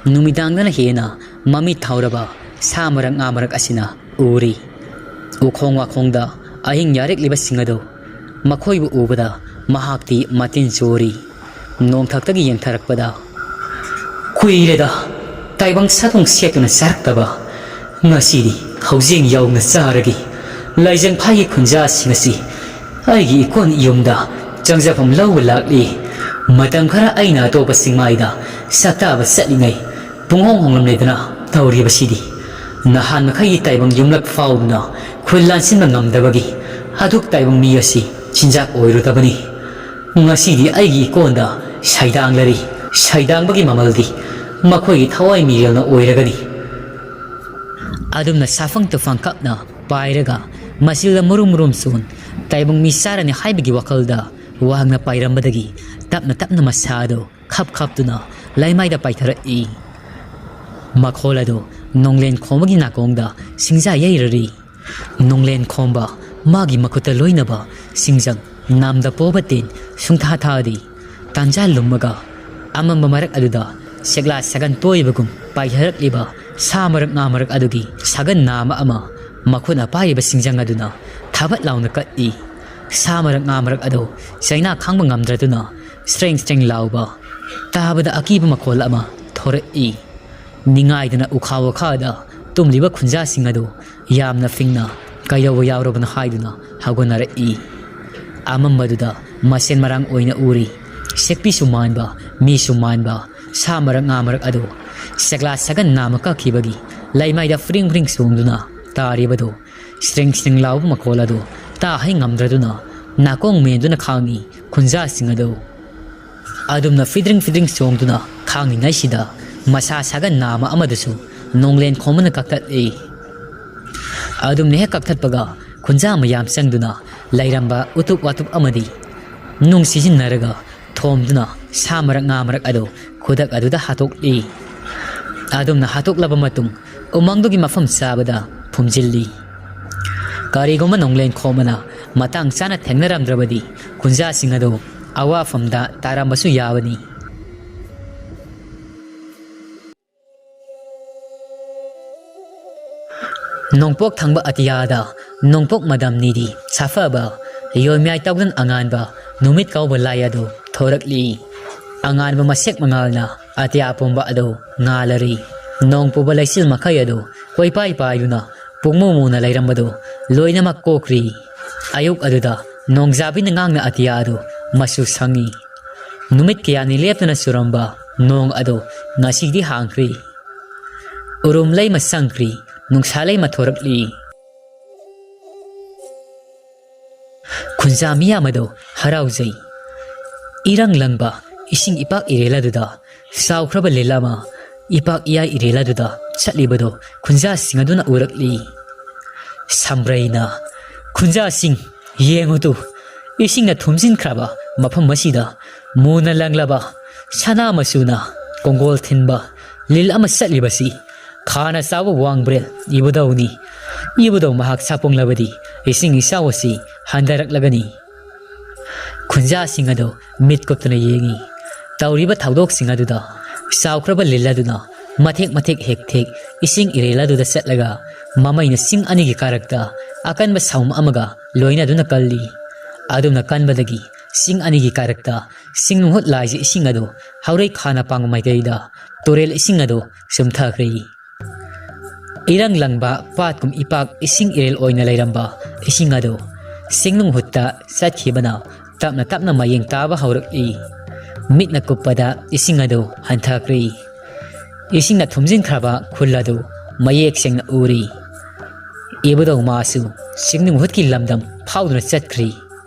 ꯅꯨꯃꯤꯗꯥꯡꯗꯅ ꯍꯦꯟꯅ ꯃꯃꯤꯠ ꯊꯥꯎꯔꯕ ꯁꯥ ꯃꯔꯛ ꯉꯥ ꯃꯔꯛ ꯑꯁꯤꯅ ꯎꯔꯤ꯫ ꯎꯈꯣꯡ ꯋꯥꯈꯣꯡꯗ ꯑꯍꯤꯡ ꯌꯥꯔꯦꯛꯂꯤꯕꯁꯤꯡ ꯑꯗꯨ ꯃꯈꯣꯏꯕꯨ ꯎꯕꯗ ꯃꯍꯥꯛꯇꯤ ꯃꯇꯤꯟ ꯆꯣꯔꯤ꯫ ꯅꯣꯡꯊꯛꯇꯒꯤ ꯌꯦꯡꯊꯔꯛꯄꯗ, "ꯀꯨꯏꯔꯦꯗ ꯇꯥꯏꯕꯪ ꯁꯥꯗꯣꯡ ꯁꯦꯠꯇꯨꯅ ꯆꯥꯔꯛꯇꯕ꯫ ꯉꯁꯤꯗꯤ ꯍꯧꯖꯤꯡ ꯌꯥꯎꯅ ꯆꯥꯔꯒꯦ꯫ ꯂꯥꯏꯖꯪ ꯐꯥꯏꯒꯤ ꯈꯨꯟꯖꯥꯁꯤꯡ ꯑꯁꯤ ꯑꯩꯒꯤ ꯏꯀꯣꯟ ꯌꯨꯝꯗ ꯆꯪꯖꯐꯝ ꯂꯧꯕ ꯂꯥꯛꯂꯤ꯫ ꯃꯇꯝ ꯈꯔ ꯑꯩꯅ ꯑꯇꯣꯞꯄ ꯆꯤꯡꯃꯥꯏꯗ ꯁꯛꯇꯥꯕ ꯆꯠꯂꯤꯉꯩ ꯄꯨꯡꯍꯣꯡ ꯍꯣꯡꯂꯝꯂꯦꯗꯅ꯫ ꯇꯧꯔꯤꯕꯁꯤꯗꯤ ꯅꯍꯥꯟ ꯃꯈꯩꯒꯤ ꯇꯥꯏꯕꯪ ꯌꯨꯝꯂꯛ ꯐꯥꯎꯗꯨꯅ ꯈꯨꯜ ꯂꯥꯟꯁꯤꯟꯕ ꯉꯝꯗꯕꯒꯤ ꯑꯗꯨꯛ ꯇꯥꯏꯕꯪ ꯃꯤ ꯑꯁꯤ ꯆꯤꯟꯖꯥꯛ ꯑꯣꯏꯔꯨꯗꯕꯅꯤ꯫ ꯉꯁꯤꯗꯤ ꯑꯩꯒꯤ ꯏꯀꯣꯟꯗ ꯁꯩꯗꯥꯡꯂꯔꯤ꯫ ꯁꯩꯗꯥꯡꯕꯒꯤ ꯃꯃꯜꯗꯤ ꯃꯈꯣꯏꯒꯤ ꯊꯋꯥꯏ ꯃꯤꯔꯦꯜꯅ ꯑꯣꯏꯔꯒꯅꯤ꯫ ꯑꯗꯨꯝꯅ ꯁꯥꯐꯪ ꯇꯨꯐꯪ ꯀꯞꯅ ꯄꯥꯏꯔꯒ ꯃꯁꯤꯜꯗ ꯃꯨꯔꯨꯝ ꯃꯨꯔꯨꯝ ꯁꯣꯟ ꯇꯥꯏꯕꯪ ꯃꯤ ꯆꯥꯔꯅꯤ ꯍꯥꯏꯕꯒꯤ ꯋꯥꯈꯜꯗ ꯋꯥꯡꯅ ꯄꯥꯏꯔꯝꯕꯗꯒꯤ ꯇꯞꯅ ꯇꯞꯅ ꯃꯁꯥꯗꯨ ꯈꯞ ꯈꯞꯇꯨꯅ ꯂꯩꯃꯥꯏꯗ ꯄꯥꯏꯊꯔꯛꯏ꯫ ꯃꯈꯣꯜ ꯑꯗꯨ ꯅꯣꯡꯂꯦꯟ ꯈꯣꯝꯕꯒꯤ ꯅꯥꯀꯣꯡꯗ ꯁꯤꯡꯖꯥ ꯌꯩꯔꯔꯤ꯫ ꯅꯣꯡꯂꯦꯟ ꯈꯣꯝꯕ ꯃꯥꯒꯤ ꯃꯈꯨꯠꯇ ꯂꯣꯏꯅꯕ ꯁꯤꯡꯖꯪ ꯅꯥꯝꯗ ꯄꯣꯕ ꯇꯦꯟ ꯁꯨꯡꯊꯥ ꯊꯥꯗꯦ꯫ ꯇꯥꯟꯖꯥ ꯂꯨꯝꯃꯒ ꯑꯃꯝꯕ ꯃꯔꯛ ꯑꯗꯨꯗ ꯁꯦꯛꯂꯥ ꯁꯥꯒꯟ ꯇꯣꯏꯕꯒꯨꯝ ꯄꯥꯏꯊꯔꯛꯂꯤꯕ ꯁꯥ ꯃꯔꯛ ꯉꯥ ꯃꯔꯛ ꯑꯗꯨꯒꯤ ꯁꯥꯒꯟ ꯅꯥꯝꯃ ꯑꯃ ꯃꯈꯨꯠꯅ ꯄꯥꯏꯔꯤꯕ ꯁꯤꯡꯖꯪ ꯑꯗꯨꯅ ꯊꯥꯕꯠ ꯂꯥꯎꯅ ꯀꯛꯏ꯫ ꯁꯥ ꯃꯔꯛ ꯉꯥ ꯃꯔꯛ ꯑꯗꯨ ꯆꯩꯅꯥ ꯈꯥꯡꯕ ꯉꯝꯗ꯭ꯔꯗꯨꯅ ꯁ꯭ꯔꯦꯡ ꯁ꯭ꯔꯦꯡ ꯂꯥꯎꯕ, ꯇꯥꯕꯗ ꯑꯀꯤꯕ ꯃꯈꯣꯜ ꯑꯃ ꯊꯣꯔꯛꯏ꯫ ꯅꯤꯡꯉꯥꯏꯗꯅ ꯎꯈꯥ ꯋꯥꯈꯥꯗ ꯇꯨꯝꯂꯤꯕ ꯈꯨꯟꯖꯥꯁꯤꯡ ꯑꯗꯨ ꯌꯥꯝꯅ ꯐꯤꯡꯅ ꯀꯩꯗꯧꯕ ꯌꯥꯎꯔꯕꯅꯣ ꯍꯥꯏꯗꯨꯅ ꯍꯧꯒꯠꯅꯔꯛꯏ꯫ ꯑꯃꯝꯕꯗꯨꯗ ꯃꯁꯦꯟ ꯃꯔꯥꯡ ꯑꯣꯏꯅ ꯎꯔꯤ꯫ ꯁꯦꯛꯄꯤꯁꯨ ꯃꯥꯟꯕ, ꯃꯤꯁꯨ ꯃꯥꯟꯕ, ꯁꯥ ꯃꯔꯛ ꯉꯥ ꯃꯔꯛ ꯑꯗꯨ ꯁꯦꯛꯂꯥ ꯁꯥꯒꯟ ꯅꯥꯝꯃ ꯀꯛꯈꯤꯕꯒꯤ ꯂꯩꯃꯥꯏꯗ ꯐ꯭ꯔꯤꯡ ꯐ꯭ꯔꯤꯡ ꯆꯣꯡꯗꯨꯅ ꯇꯥꯔꯤꯕꯗꯨ, ꯁ꯭ꯔꯤꯡ ꯁ꯭ꯔꯤꯡ ꯂꯥꯎꯕ ꯃꯈꯣꯜ ꯑꯗꯨ ꯇꯥꯍꯩ ꯉꯝꯗ꯭ꯔꯗꯨꯅ ꯅꯥꯀꯣꯡ ꯃꯦꯟꯗꯨꯅ ꯈꯥꯡꯉꯤ ꯈꯨꯟꯖꯥꯁꯤꯡ ꯑꯗꯨ꯫ ꯑꯗꯨꯝꯅ ꯐꯤꯗ꯭ꯔꯤꯡ ꯐꯤꯗ꯭ꯔꯤꯡ ꯆꯣꯡꯗꯨꯅ ꯈꯥꯡꯉꯤꯉꯩꯁꯤꯗ ꯃꯁꯥ ꯁꯥꯒꯟ ꯅꯥꯝꯃ ꯑꯃꯗꯨꯁꯨ ꯅꯣꯡꯂꯦꯟ ꯈꯣꯝꯕꯅ ꯀꯛꯊꯠꯂꯤ꯫ ꯑꯗꯨꯝꯅ ꯍꯦꯛ ꯀꯛꯊꯠꯄꯒ ꯈꯨꯟꯖꯥ ꯃꯌꯥꯝ ꯆꯪꯗꯨꯅ ꯂꯩꯔꯝꯕ ꯎꯇꯨꯞ ꯋꯥꯇꯨꯞ ꯑꯃꯗꯤ ꯅꯨꯡ ꯁꯤꯖꯤꯟꯅꯔꯒ ꯊꯣꯝꯗꯨꯅ ꯁꯥ ꯃꯔꯛ ꯉꯥ ꯃꯔꯛ ꯑꯗꯨ ꯈꯨꯗꯛ ꯑꯗꯨꯗ ꯍꯥꯠꯇꯣꯛꯂꯤ꯫ ꯑꯗꯨꯝꯅ ꯍꯥꯠꯇꯣꯛꯂꯕ ꯃꯇꯨꯡ ꯎꯃꯪꯗꯨꯒꯤ ꯃꯐꯝ ꯆꯥꯕꯗ ꯐꯨꯝꯖꯤꯜꯂꯤ꯫ ꯀꯔꯤꯒꯨꯝꯕ ꯅꯣꯡꯂꯦꯟ ꯈꯣꯝꯕꯅ ꯃꯇꯥꯡ ꯆꯥꯅ ꯊꯦꯡꯅꯔꯝꯗ꯭ꯔꯕꯗꯤ ꯈꯨꯟꯖꯥꯁꯤꯡ ꯑꯗꯨ ꯑꯋꯥꯐꯝꯗ ꯇꯥꯔꯝꯕꯁꯨ ꯌꯥꯕꯅꯤ꯫ ꯅꯣꯡꯄꯣꯛ ꯊꯪꯕ ꯑꯇꯤꯌꯥꯗ ꯅꯣꯡꯄꯣꯛ ꯃꯗꯝ ꯅꯤꯗꯤ ꯁꯥꯐꯕ, ꯌꯣꯏꯃꯌꯥꯏ ꯇꯧꯗꯨꯅ ꯑꯉꯥꯟꯕ ꯅꯨꯃꯤꯠ ꯀꯧꯕ ꯂꯥꯏ ꯑꯗꯨ ꯊꯣꯔꯛꯂꯤ꯫ ꯑꯉꯥꯟꯕ ꯃꯁꯦꯛ ꯃꯉꯥꯜꯅ ꯑꯇꯤꯌꯥ ꯄꯨꯝꯕ ꯑꯗꯨ ꯉꯥꯜꯂꯔꯤ꯫ ꯅꯣꯡ ꯄꯨꯕ ꯂꯩꯆꯤꯜ ꯃꯈꯩ ꯑꯗꯨ ꯀꯣꯏꯄꯥꯏ ꯄꯥꯏꯗꯨꯅ ꯄꯨꯡꯃꯨ ꯃꯨꯅ ꯂꯩꯔꯝꯕꯗꯨ ꯂꯣꯏꯅꯃꯛ ꯀꯣꯛꯈ꯭ꯔꯤ꯫ ꯑꯌꯨꯛ ꯑꯗꯨꯗ ꯅꯣꯡꯖꯥꯕꯤꯅ ꯉꯥꯡꯅ ꯑꯇꯤꯌꯥ ꯑꯗꯨ ꯃꯆꯨ ꯁꯪꯉꯤ꯫ ꯅꯨꯃꯤꯠ ꯀꯌꯥꯅꯤ ꯂꯦꯞꯇꯅ ꯆꯨꯔꯝꯕ ꯅꯣꯡ ꯑꯗꯨ ꯉꯁꯤꯗꯤ ꯍꯥꯡꯈ꯭ꯔꯤ꯫ ꯎꯔꯨꯝ ꯂꯩꯃ ꯆꯪꯈ꯭ꯔꯤ, ꯅꯨꯡꯁꯥ ꯂꯩꯃ ꯊꯣꯔꯛꯂꯤ꯫ ꯈꯨꯟꯖꯥ ꯃꯤꯌꯥꯝ ꯑꯗꯨ ꯍꯔꯥꯎꯖꯩ꯫ ꯏꯔꯪ ꯂꯪꯕ ꯏꯁꯤꯡ ꯏꯄꯥꯛ ꯏꯔꯦꯜ ꯑꯗꯨꯗ ꯆꯥꯎꯈ꯭ꯔꯕ ꯂꯤꯜ ꯑꯃ ꯏꯄꯥꯛ ꯏꯌꯥꯏ ꯏꯔꯦꯜ ꯑꯗꯨꯗ ꯆꯠꯂꯤꯕꯗꯨ ꯈꯨꯟꯖꯥꯁꯤꯡ ꯑꯗꯨꯅ ꯎꯔꯛꯂꯤ꯫ ꯁꯝꯕ꯭ꯔꯩꯅ ꯈꯨꯟꯖꯥꯁꯤꯡ, "ꯌꯦꯡꯉꯨ ꯇꯨ, ꯏꯁꯤꯡꯅ ꯊꯨꯝꯖꯤꯟꯈ꯭ꯔꯕ ꯃꯐꯝ ꯑꯁꯤꯗ ꯃꯨꯅ ꯂꯪꯂꯕ ꯁꯅꯥ ꯃꯆꯨꯅ ꯀꯣꯡꯒꯣꯜ ꯊꯤꯟꯕ ꯂꯤꯜ ꯑꯃ ꯆꯠꯂꯤꯕꯁꯤ ꯈꯥꯅ ꯆꯥꯎꯕ ꯋꯥꯡꯕ꯭ꯔꯦꯜ ꯏꯕꯨꯙꯧꯅꯤ꯫ ꯏꯕꯨꯙꯧ ꯃꯍꯥꯛ ꯁꯥꯄꯣꯡꯂꯕꯗꯤ ꯏꯁꯤꯡ ꯏꯆꯥꯎ ꯑꯁꯤ ꯍꯟꯊꯔꯛꯂꯒꯅꯤ꯫" ꯈꯨꯟꯖꯥꯁꯤꯡ ꯑꯗꯨ ꯃꯤꯠ ꯀꯨꯞꯇꯨꯅ ꯌꯦꯡꯏ꯫ ꯇꯧꯔꯤꯕ ꯊꯧꯗꯣꯛꯁꯤꯡ ꯑꯗꯨꯗ ꯆꯥꯎꯈ꯭ꯔꯕ ꯂꯤꯜ ꯑꯗꯨꯅ ꯃꯊꯦꯛ ꯃꯊꯦꯛ ꯍꯦꯛ ꯊꯦꯛ ꯏꯁꯤꯡ ꯏꯔꯦꯜ ꯑꯗꯨꯗ ꯆꯠꯂꯒ ꯃꯃꯩꯅ ꯆꯤꯡ ꯑꯅꯤꯒꯤ ꯀꯥꯔꯛꯇ ꯑꯀꯟꯕ ꯁꯥꯎꯝ ꯑꯃꯒ ꯂꯣꯏꯅꯗꯨꯅ ꯀꯜꯂꯤ꯫ ꯑꯗꯨꯝꯅ ꯀꯟꯕꯗꯒꯤ ꯆꯤꯡ ꯑꯅꯤꯒꯤ ꯀꯥꯔꯛꯇ ꯆꯤꯡꯅꯨꯡꯍꯨꯠ ꯂꯥꯏꯖ ꯏꯁꯤꯡ ꯑꯗꯨ ꯍꯧꯔꯩ ꯈꯥꯅ ꯄꯥꯡꯕ ꯃꯥꯏꯀꯩꯗ ꯇꯨꯔꯦꯜ ꯏꯁꯤꯡ ꯑꯗꯨ ꯆꯨꯝꯊꯈ꯭ꯔꯦ꯫ ꯏꯔꯪ ꯂꯪꯕ ꯄꯥꯠꯀꯨꯝ ꯏꯄꯥꯛ ꯏꯁꯤꯡ ꯏꯔꯦꯜ ꯑꯣꯏꯅ ꯂꯩꯔꯝꯕ ꯏꯁꯤꯡ ꯑꯗꯨ ꯆꯤꯡꯅꯨꯡꯍꯨꯠꯇ ꯆꯠꯈꯤꯕꯅ ꯇꯞꯅ ꯇꯞꯅ ꯃꯌꯦꯡ ꯇꯥꯕ ꯍꯧꯔꯛꯏ꯫ ꯃꯤꯠꯅ ꯀꯨꯞꯄꯗ ꯏꯁꯤꯡ ꯑꯗꯨ ꯍꯟꯊꯈ꯭ꯔꯦ꯫ ꯏꯁꯤꯡꯅ ꯊꯨꯝꯖꯤꯟꯈ꯭ꯔꯕ ꯈꯨꯜ ꯑꯗꯨ ꯃꯌꯦꯛ ꯁꯦꯡꯅ ꯎꯔꯤ꯫ ꯏꯕꯨꯙꯧ ꯃꯥꯁꯨ ꯆꯤꯡꯅꯨꯡꯍꯨꯠꯀꯤ ꯂꯝꯗꯝ ꯐꯥꯎꯗꯨꯅ ꯆꯠꯈ꯭ꯔꯤ꯫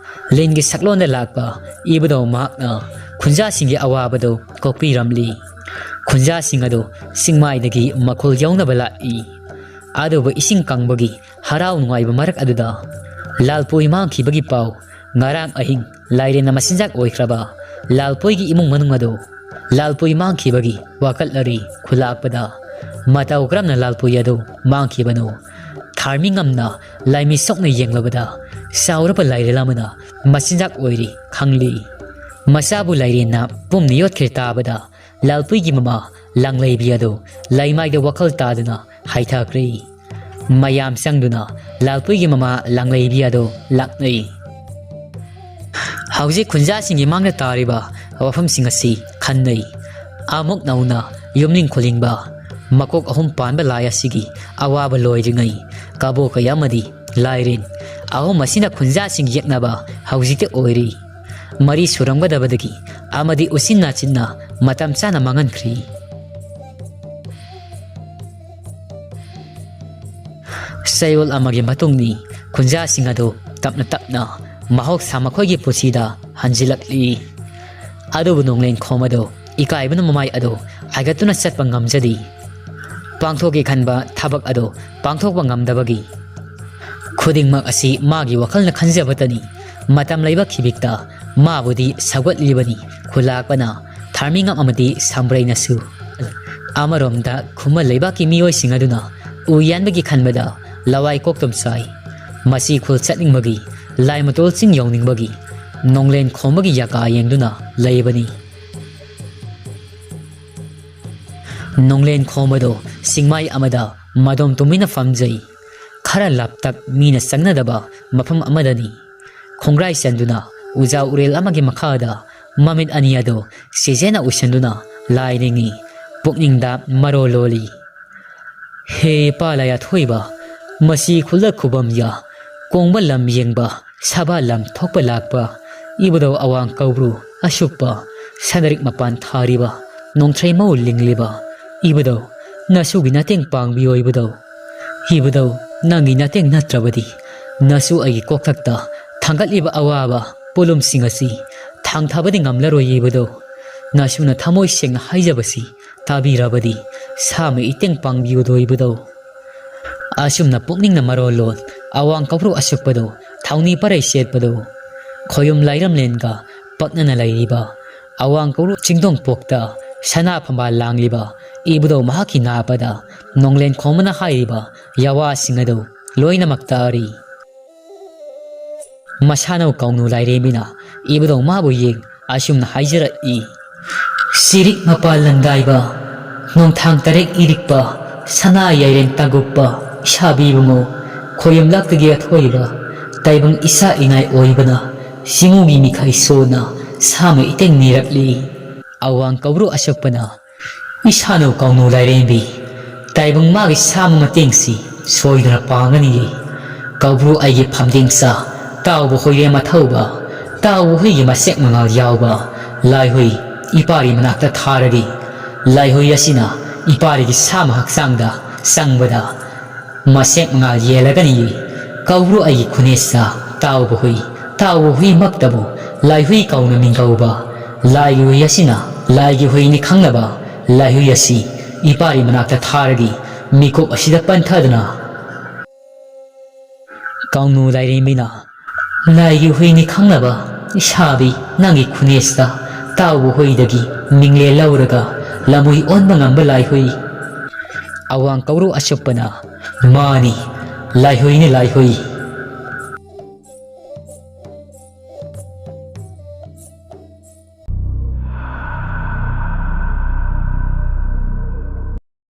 ꯂꯤꯟꯒꯤ ꯁꯛꯂꯣꯟꯗ ꯂꯥꯛꯄ ꯏꯕꯨꯙꯧ ꯃꯍꯥꯛꯅ ꯈꯨꯟꯖꯥꯁꯤꯡꯒꯤ ꯑꯋꯥꯕꯗꯨ ꯀꯣꯛꯄꯤꯔꯝꯂꯤ꯫ ꯈꯨꯟꯖꯥꯁꯤꯡ ꯑꯗꯨ ꯆꯤꯡꯃꯥꯏꯗꯒꯤ ꯃꯈꯣꯜ ꯌꯧꯅꯕ ꯂꯥꯛꯏ꯫ ꯑꯗꯨꯕꯨ ꯏꯁꯤꯡ ꯀꯪꯕꯒꯤ ꯍꯔꯥꯎ ꯅꯨꯡꯉꯥꯏꯕ ꯃꯔꯛ ꯑꯗꯨꯗ ꯂꯥꯜꯄꯣꯏ ꯃꯥꯡꯈꯤꯕꯒꯤ ꯄꯥꯎ ꯉꯔꯥꯡ ꯑꯍꯤꯡ ꯂꯥꯏꯔꯦꯟꯅ ꯃꯆꯤꯟꯖꯥꯛ ꯑꯣꯏꯈ꯭ꯔꯕ ꯂꯥꯜꯄꯣꯏꯒꯤ ꯏꯃꯨꯡ ꯃꯅꯨꯡ ꯑꯗꯨ ꯂꯥꯜꯄꯣꯏ ꯃꯥꯡꯈꯤꯕꯒꯤ ꯋꯥꯀꯠꯂꯔꯤ꯫ ꯈꯨꯂꯥꯛꯄꯗ ꯃꯇꯧ ꯀꯔꯝꯅ ꯂꯥꯜꯄꯣꯏ ꯑꯗꯨ ꯃꯥꯡꯈꯤꯕꯅꯣ? ꯊꯥꯔꯃꯤꯉꯝꯅ ꯂꯥꯏꯃꯤꯠ ꯁꯣꯛꯅ ꯌꯦꯡꯂꯕꯗ ꯆꯥꯎꯔꯕ ꯂꯥꯏꯔꯦꯜ ꯑꯃꯅ ꯃꯆꯤꯟꯖꯥꯛ ꯑꯣꯏꯔꯤ ꯈꯪꯂꯤ꯫ ꯃꯆꯥꯕꯨ ꯂꯥꯏꯔꯦꯟꯅ ꯄꯨꯝꯅ ꯌꯣꯠꯈ꯭ꯔꯦ ꯇꯥꯕꯗ ꯂꯥꯜꯄꯣꯏꯒꯤ ꯃꯃꯥ ꯂꯥꯡꯂꯩꯕꯤ ꯑꯗꯨ ꯂꯩꯃꯥꯏꯗ ꯋꯥꯈꯜ ꯇꯥꯗꯨꯅ ꯍꯥꯏꯊꯈ꯭ꯔꯦ꯫ ꯃꯌꯥꯝ ꯆꯪꯗꯨꯅ ꯂꯥꯜꯄꯣꯏꯒꯤ ꯃꯃꯥ ꯂꯥꯡꯂꯩꯕꯤ ꯑꯗꯨ ꯂꯥꯛꯅꯩ꯫ ꯍꯧꯖꯤꯛ ꯈꯨꯟꯖꯥꯁꯤꯡꯒꯤ ꯃꯥꯡꯗ ꯇꯥꯔꯤꯕ ꯋꯥꯐꯝꯁꯤꯡ ꯑꯁꯤ ꯈꯟꯅꯩ꯫ ꯑꯃꯨꯛ ꯅꯧꯅ ꯌꯨꯝꯅꯤꯡ ꯈꯨꯂꯤꯡꯕ ꯃꯀꯣꯛ ꯑꯍꯨꯝ ꯄꯥꯟꯕ ꯂꯥꯏ ꯑꯁꯤꯒꯤ ꯑꯋꯥꯕ ꯂꯣꯏꯗ꯭ꯔꯤꯉꯩ ꯀꯕꯣꯀꯩ ꯑꯃꯗꯤ ꯂꯥꯏꯔꯦꯟ ꯑꯍꯨꯝ ꯑꯁꯤꯅ ꯈꯨꯟꯖꯥꯁꯤꯡ ꯌꯦꯛꯅꯕ ꯍꯧꯖꯤꯛꯇꯤ ꯑꯣꯏꯔꯤ꯫ ꯃꯔꯤ ꯁꯨꯔꯝꯒꯗꯕꯗꯒꯤ ꯑꯃꯗꯤ ꯎꯆꯤꯟ ꯅꯥꯆꯤꯟꯅ ꯃꯇꯝ ꯆꯥꯅ ꯃꯥꯡꯍꯟꯈ꯭ꯔꯤ꯫ ꯆꯌꯣꯜ ꯑꯃꯒꯤ ꯃꯇꯨꯡꯅꯤ꯫ ꯈꯨꯟꯖꯥꯁꯤꯡ ꯑꯗꯨ ꯇꯞꯅ ꯇꯞꯅ ꯃꯍꯧꯁꯥ ꯃꯈꯣꯏꯒꯤ ꯄꯨꯟꯁꯤꯗ ꯍꯟꯖꯤꯜꯂꯛꯂꯤ꯫ ꯑꯗꯨꯕꯨ ꯅꯣꯡꯂꯦꯟ ꯈꯣꯝ ꯑꯗꯨ ꯏꯀꯥꯏꯕꯅ ꯃꯃꯥꯏ ꯑꯗꯨ ꯍꯥꯏꯒꯠꯇꯨꯅ ꯆꯠꯄ ꯉꯝꯖꯗꯦ꯫ ꯄꯥꯡꯊꯣꯛꯀꯦ ꯈꯟꯕ ꯊꯕꯛ ꯑꯗꯨ ꯄꯥꯡꯊꯣꯛꯄ ꯉꯝꯗꯕꯒꯤ ꯈꯨꯗꯤꯡꯃꯛ ꯑꯁꯤ ꯃꯥꯒꯤ ꯋꯥꯈꯜꯅ ꯈꯟꯖꯕꯇꯅꯤ꯫ ꯃꯇꯝ ꯂꯩꯕ ꯈꯤꯕꯤꯛꯇ ꯃꯥꯕꯨꯗꯤ ꯁꯧꯒꯠꯂꯤꯕꯅꯤ ꯈꯨꯂꯥꯛꯄꯅ, ꯊꯥꯔꯃꯤꯉꯝ ꯑꯃꯗꯤ ꯁꯝꯕ꯭ꯔꯩꯅꯁꯨ꯫ ꯑꯃꯔꯣꯝꯗ ꯈꯨꯃꯟ ꯂꯩꯕꯥꯛꯀꯤ ꯃꯤꯑꯣꯏꯁꯤꯡ ꯑꯗꯨꯅ ꯎ ꯌꯥꯟꯕꯒꯤ ꯈꯟꯕꯗ ꯂꯋꯥꯏ ꯀꯣꯛꯇꯨꯝ ꯆꯥꯏ꯫ ꯃꯁꯤ ꯈꯨꯜ ꯆꯠꯅꯤꯡꯕꯒꯤ, ꯂꯥꯏ ꯃꯇꯣꯜ ꯆꯤꯡ ꯌꯧꯅꯤꯡꯕꯒꯤ ꯅꯣꯡꯂꯦꯟ ꯈꯣꯝꯕꯒꯤ ꯌꯥꯀꯥ ꯌꯦꯡꯗꯨꯅ ꯂꯩꯕꯅꯤ꯫ ꯅꯣꯡꯂꯦꯟ ꯈꯣꯝꯕꯗꯨ ꯆꯤꯡꯃꯥꯏ ꯑꯃꯗ ꯃꯗꯣꯝ ꯇꯨꯃꯤꯟꯅ ꯐꯝꯖꯩ꯫ ꯈꯔ ꯂꯥꯞꯇꯛ ꯃꯤꯅ ꯆꯪꯅꯗꯕ ꯃꯐꯝ ꯑꯃꯗꯅꯤ꯫ ꯈꯣꯡꯒ꯭ꯔꯥꯏ ꯆꯟꯗꯨꯅ ꯎꯖꯥ ꯎꯔꯦꯜ ꯑꯃꯒꯤ ꯃꯈꯥꯗ ꯃꯃꯤꯠ ꯑꯅꯤ ꯑꯗꯨ ꯁꯤꯖꯦꯅ ꯎꯏꯁꯟꯗꯨꯅ ꯂꯥꯏ ꯅꯤꯡꯏ, ꯄꯨꯛꯅꯤꯡꯗ ꯃꯔꯣꯜ ꯂꯣꯜꯂꯤ꯫ ꯍꯦ ꯄꯥꯂꯥꯏ ꯑꯊꯣꯏꯕ, ꯃꯁꯤ ꯈꯨꯜꯂꯛ ꯈꯨꯕꯝ ꯌꯥ, ꯀꯣꯡꯕ ꯂꯝ ꯌꯦꯡꯕ, ꯁꯥꯕ ꯂꯝ ꯊꯣꯛꯄ ꯂꯥꯛꯄ, ꯏꯕꯨꯙꯧ ꯑꯋꯥꯡ ꯀꯧꯕ꯭ꯔꯨ ꯑꯁꯨꯛꯄ, ꯁꯅꯔꯤꯛ ꯃꯄꯥꯟ ꯊꯥꯔꯤꯕ, ꯅꯣꯡꯊ꯭ꯔꯩ ꯃꯧ ꯂꯤꯡꯂꯤꯕ, ꯏꯕꯨꯙꯧ, ꯅꯁꯨꯒꯤ ꯅꯇꯦꯡ ꯄꯥꯡꯕꯤꯌꯣ ꯏꯕꯨꯙꯧ꯫ ꯏꯕꯨꯙꯧ, ꯅꯪꯒꯤ ꯅꯇꯦꯡ ꯅꯠꯇ꯭ꯔꯕꯗꯤ ꯅꯁꯨ ꯑꯩꯒꯤ ꯀꯣꯛꯊꯛꯇ ꯊꯥꯡꯒꯠꯂꯤꯕ ꯑꯋꯥꯕ ꯄꯣꯠꯂꯨꯝꯁꯤꯡ ꯑꯁꯤ ꯊꯥꯡꯊꯕꯗꯤ ꯉꯝꯂꯔꯣꯏ ꯏꯕꯨꯙꯧ꯫ ꯅꯁꯨꯅ ꯊꯃꯣꯏ ꯁꯦꯡꯅ ꯍꯥꯏꯖꯕꯁꯤ ꯇꯥꯕꯤꯔꯕꯗꯤ ꯁꯥꯃ ꯏꯇꯦꯡ ꯄꯥꯡꯕꯤꯌꯨꯗꯣ ꯏꯕꯨꯙꯧ꯫ ꯑꯁꯨꯝꯅ ꯄꯨꯛꯅꯤꯡꯅ ꯃꯔꯣꯜꯂꯣꯟ ꯑꯋꯥꯡ ꯀꯧꯕ꯭ꯔꯨ ꯑꯁꯨꯛꯄꯗꯣ ꯊꯧꯅꯤ ꯄꯔꯩ ꯁꯦꯠꯄꯗꯣ ꯈꯣꯌꯨꯝ ꯂꯥꯏꯔꯝꯂꯦꯟꯒ ꯄꯛꯅꯅ ꯂꯩꯔꯤꯕ ꯑꯋꯥꯡ ꯀꯧꯕ꯭ꯔꯨ ꯆꯤꯡꯗꯣꯡ ꯄꯣꯛꯇ ꯁꯅꯥ ꯐꯝꯕꯥꯜ ꯂꯥꯡꯂꯤꯕ ꯏꯕꯨꯙꯧ ꯃꯍꯥꯛꯀꯤ ꯅꯥꯄꯗ ꯅꯣꯡꯂꯦꯟ ꯈꯣꯝꯕꯅ ꯍꯥꯏꯔꯤꯕ ꯌꯥꯋꯥꯁꯤꯡ ꯑꯗꯨ ꯂꯣꯏꯅꯃꯛ ꯇꯥꯔꯤ꯫ ꯃꯁꯥꯅꯧ ꯀꯥꯎꯅꯨ ꯂꯥꯏꯔꯦꯝꯕꯤꯅ ꯏꯕꯨꯙꯧ ꯃꯥꯕꯨ ꯌꯦꯡ ꯑꯁꯨꯝꯅ ꯍꯥꯏꯖꯔꯛꯏ꯫ ꯁꯤꯔꯤꯛ ꯃꯄꯥꯜ ꯂꯪꯗꯥꯏꯕ, ꯅꯣꯡꯊꯥꯡ ꯇꯔꯦꯠ ꯏꯔꯤꯛꯄ, ꯁꯅꯥ ꯌꯥꯏꯔꯦꯟ ꯇꯥꯒꯨꯞꯄ, ꯏꯁꯥꯕꯤ ꯏꯕꯨꯡꯉꯣ, ꯈꯣꯌꯨꯝꯂꯥꯛꯇꯒꯤ ꯑꯊꯣꯏꯕ, ꯇꯥꯏꯕꯪ ꯏꯁꯥ ꯏꯅꯥꯏ ꯑꯣꯏꯕꯅ, ꯁꯤꯡꯉꯨꯒꯤ ꯃꯤꯈꯥꯏ ꯁꯣꯟꯅ, ꯁꯥꯃ ꯏꯇꯦꯡ ꯅꯤꯔꯛꯂꯤ꯫ ꯑꯋꯥꯡ ꯀꯧꯕ꯭ꯔꯨ ꯑꯁꯛꯄꯅ ꯏꯁꯥꯅꯧ ꯀꯥꯎꯅꯨ ꯂꯥꯏꯔꯦꯝꯕꯤ, ꯇꯥꯏꯕꯪ ꯃꯥꯒꯤ ꯁꯥꯃ ꯃꯇꯦꯡꯁꯤ ꯁꯣꯏꯗꯅ ꯄꯥꯡꯒꯅꯤꯌꯦ꯫ ꯀꯧꯕ꯭ꯔꯨ ꯑꯩꯒꯤ ꯐꯝꯗꯦꯡꯆꯥ, ꯇꯥꯎꯕ ꯍꯣꯏꯔꯦꯝ ꯑꯊꯧꯕ, ꯇꯥꯎꯕ ꯍꯨꯏꯒꯤ ꯃꯁꯦꯛ ꯃꯉꯥꯜ ꯌꯥꯎꯕ ꯂꯥꯏꯍꯨꯏ ꯏꯄꯥꯔꯤ ꯃꯅꯥꯛꯇ ꯊꯥꯔꯒꯦ꯫ ꯂꯥꯏꯍꯨꯏ ꯑꯁꯤꯅ ꯏꯄꯥꯔꯤꯒꯤ ꯁꯥꯃ ꯍꯛꯆꯥꯡꯗ ꯆꯪꯕꯗ ꯃꯁꯦꯛ ꯃꯉꯥꯜ ꯌꯦꯜꯂꯒꯅꯤ꯫ ꯀꯧꯔꯣ ꯑꯩꯒꯤ ꯈꯨꯅꯦꯁꯇ, ꯇꯥꯎꯕ ꯍꯨꯏ, ꯇꯥꯎꯕ ꯍꯨꯏꯃꯛꯇꯕꯨ ꯂꯥꯏꯍꯨꯏ ꯀꯧꯅ ꯃꯤꯡ ꯀꯧꯕ꯫ ꯂꯥꯏꯒꯤ ꯍꯨꯏ ꯑꯁꯤꯅ ꯂꯥꯏꯒꯤ ꯍꯨꯏꯅꯤ ꯈꯪꯅꯕ ꯂꯥꯏꯍꯨꯏ ꯑꯁꯤ ꯏꯄꯥꯔꯤ ꯃꯅꯥꯛꯇ ꯊꯥꯔꯒ ꯃꯤꯀꯨꯞ ꯑꯁꯤꯗ ꯄꯟꯊꯗꯨꯅ ꯀꯥꯡꯅꯨ ꯂꯥꯏꯔꯦꯝꯕꯤꯅ, "ꯂꯥꯏꯒꯤ ꯍꯨꯏꯅꯤ ꯈꯪꯅꯕ ꯏꯁꯥꯕꯤ ꯅꯪꯒꯤ ꯈꯨꯅꯦꯁꯇ ꯇꯥꯎꯕ ꯍꯨꯏꯗꯒꯤ ꯃꯤꯡꯂꯦꯟ ꯂꯧꯔꯒ ꯂꯝꯍꯨꯏ ꯑꯣꯟꯕ ꯉꯝꯕ ꯂꯥꯏꯍꯨꯏ?" ꯑꯋꯥꯡ ꯀꯧꯔꯨ ꯑꯆꯨꯞꯄꯅ, "ꯃꯥꯅꯤ, ꯂꯥꯏꯍꯨꯏꯅꯤ ꯂꯥꯏꯍꯨꯏ꯫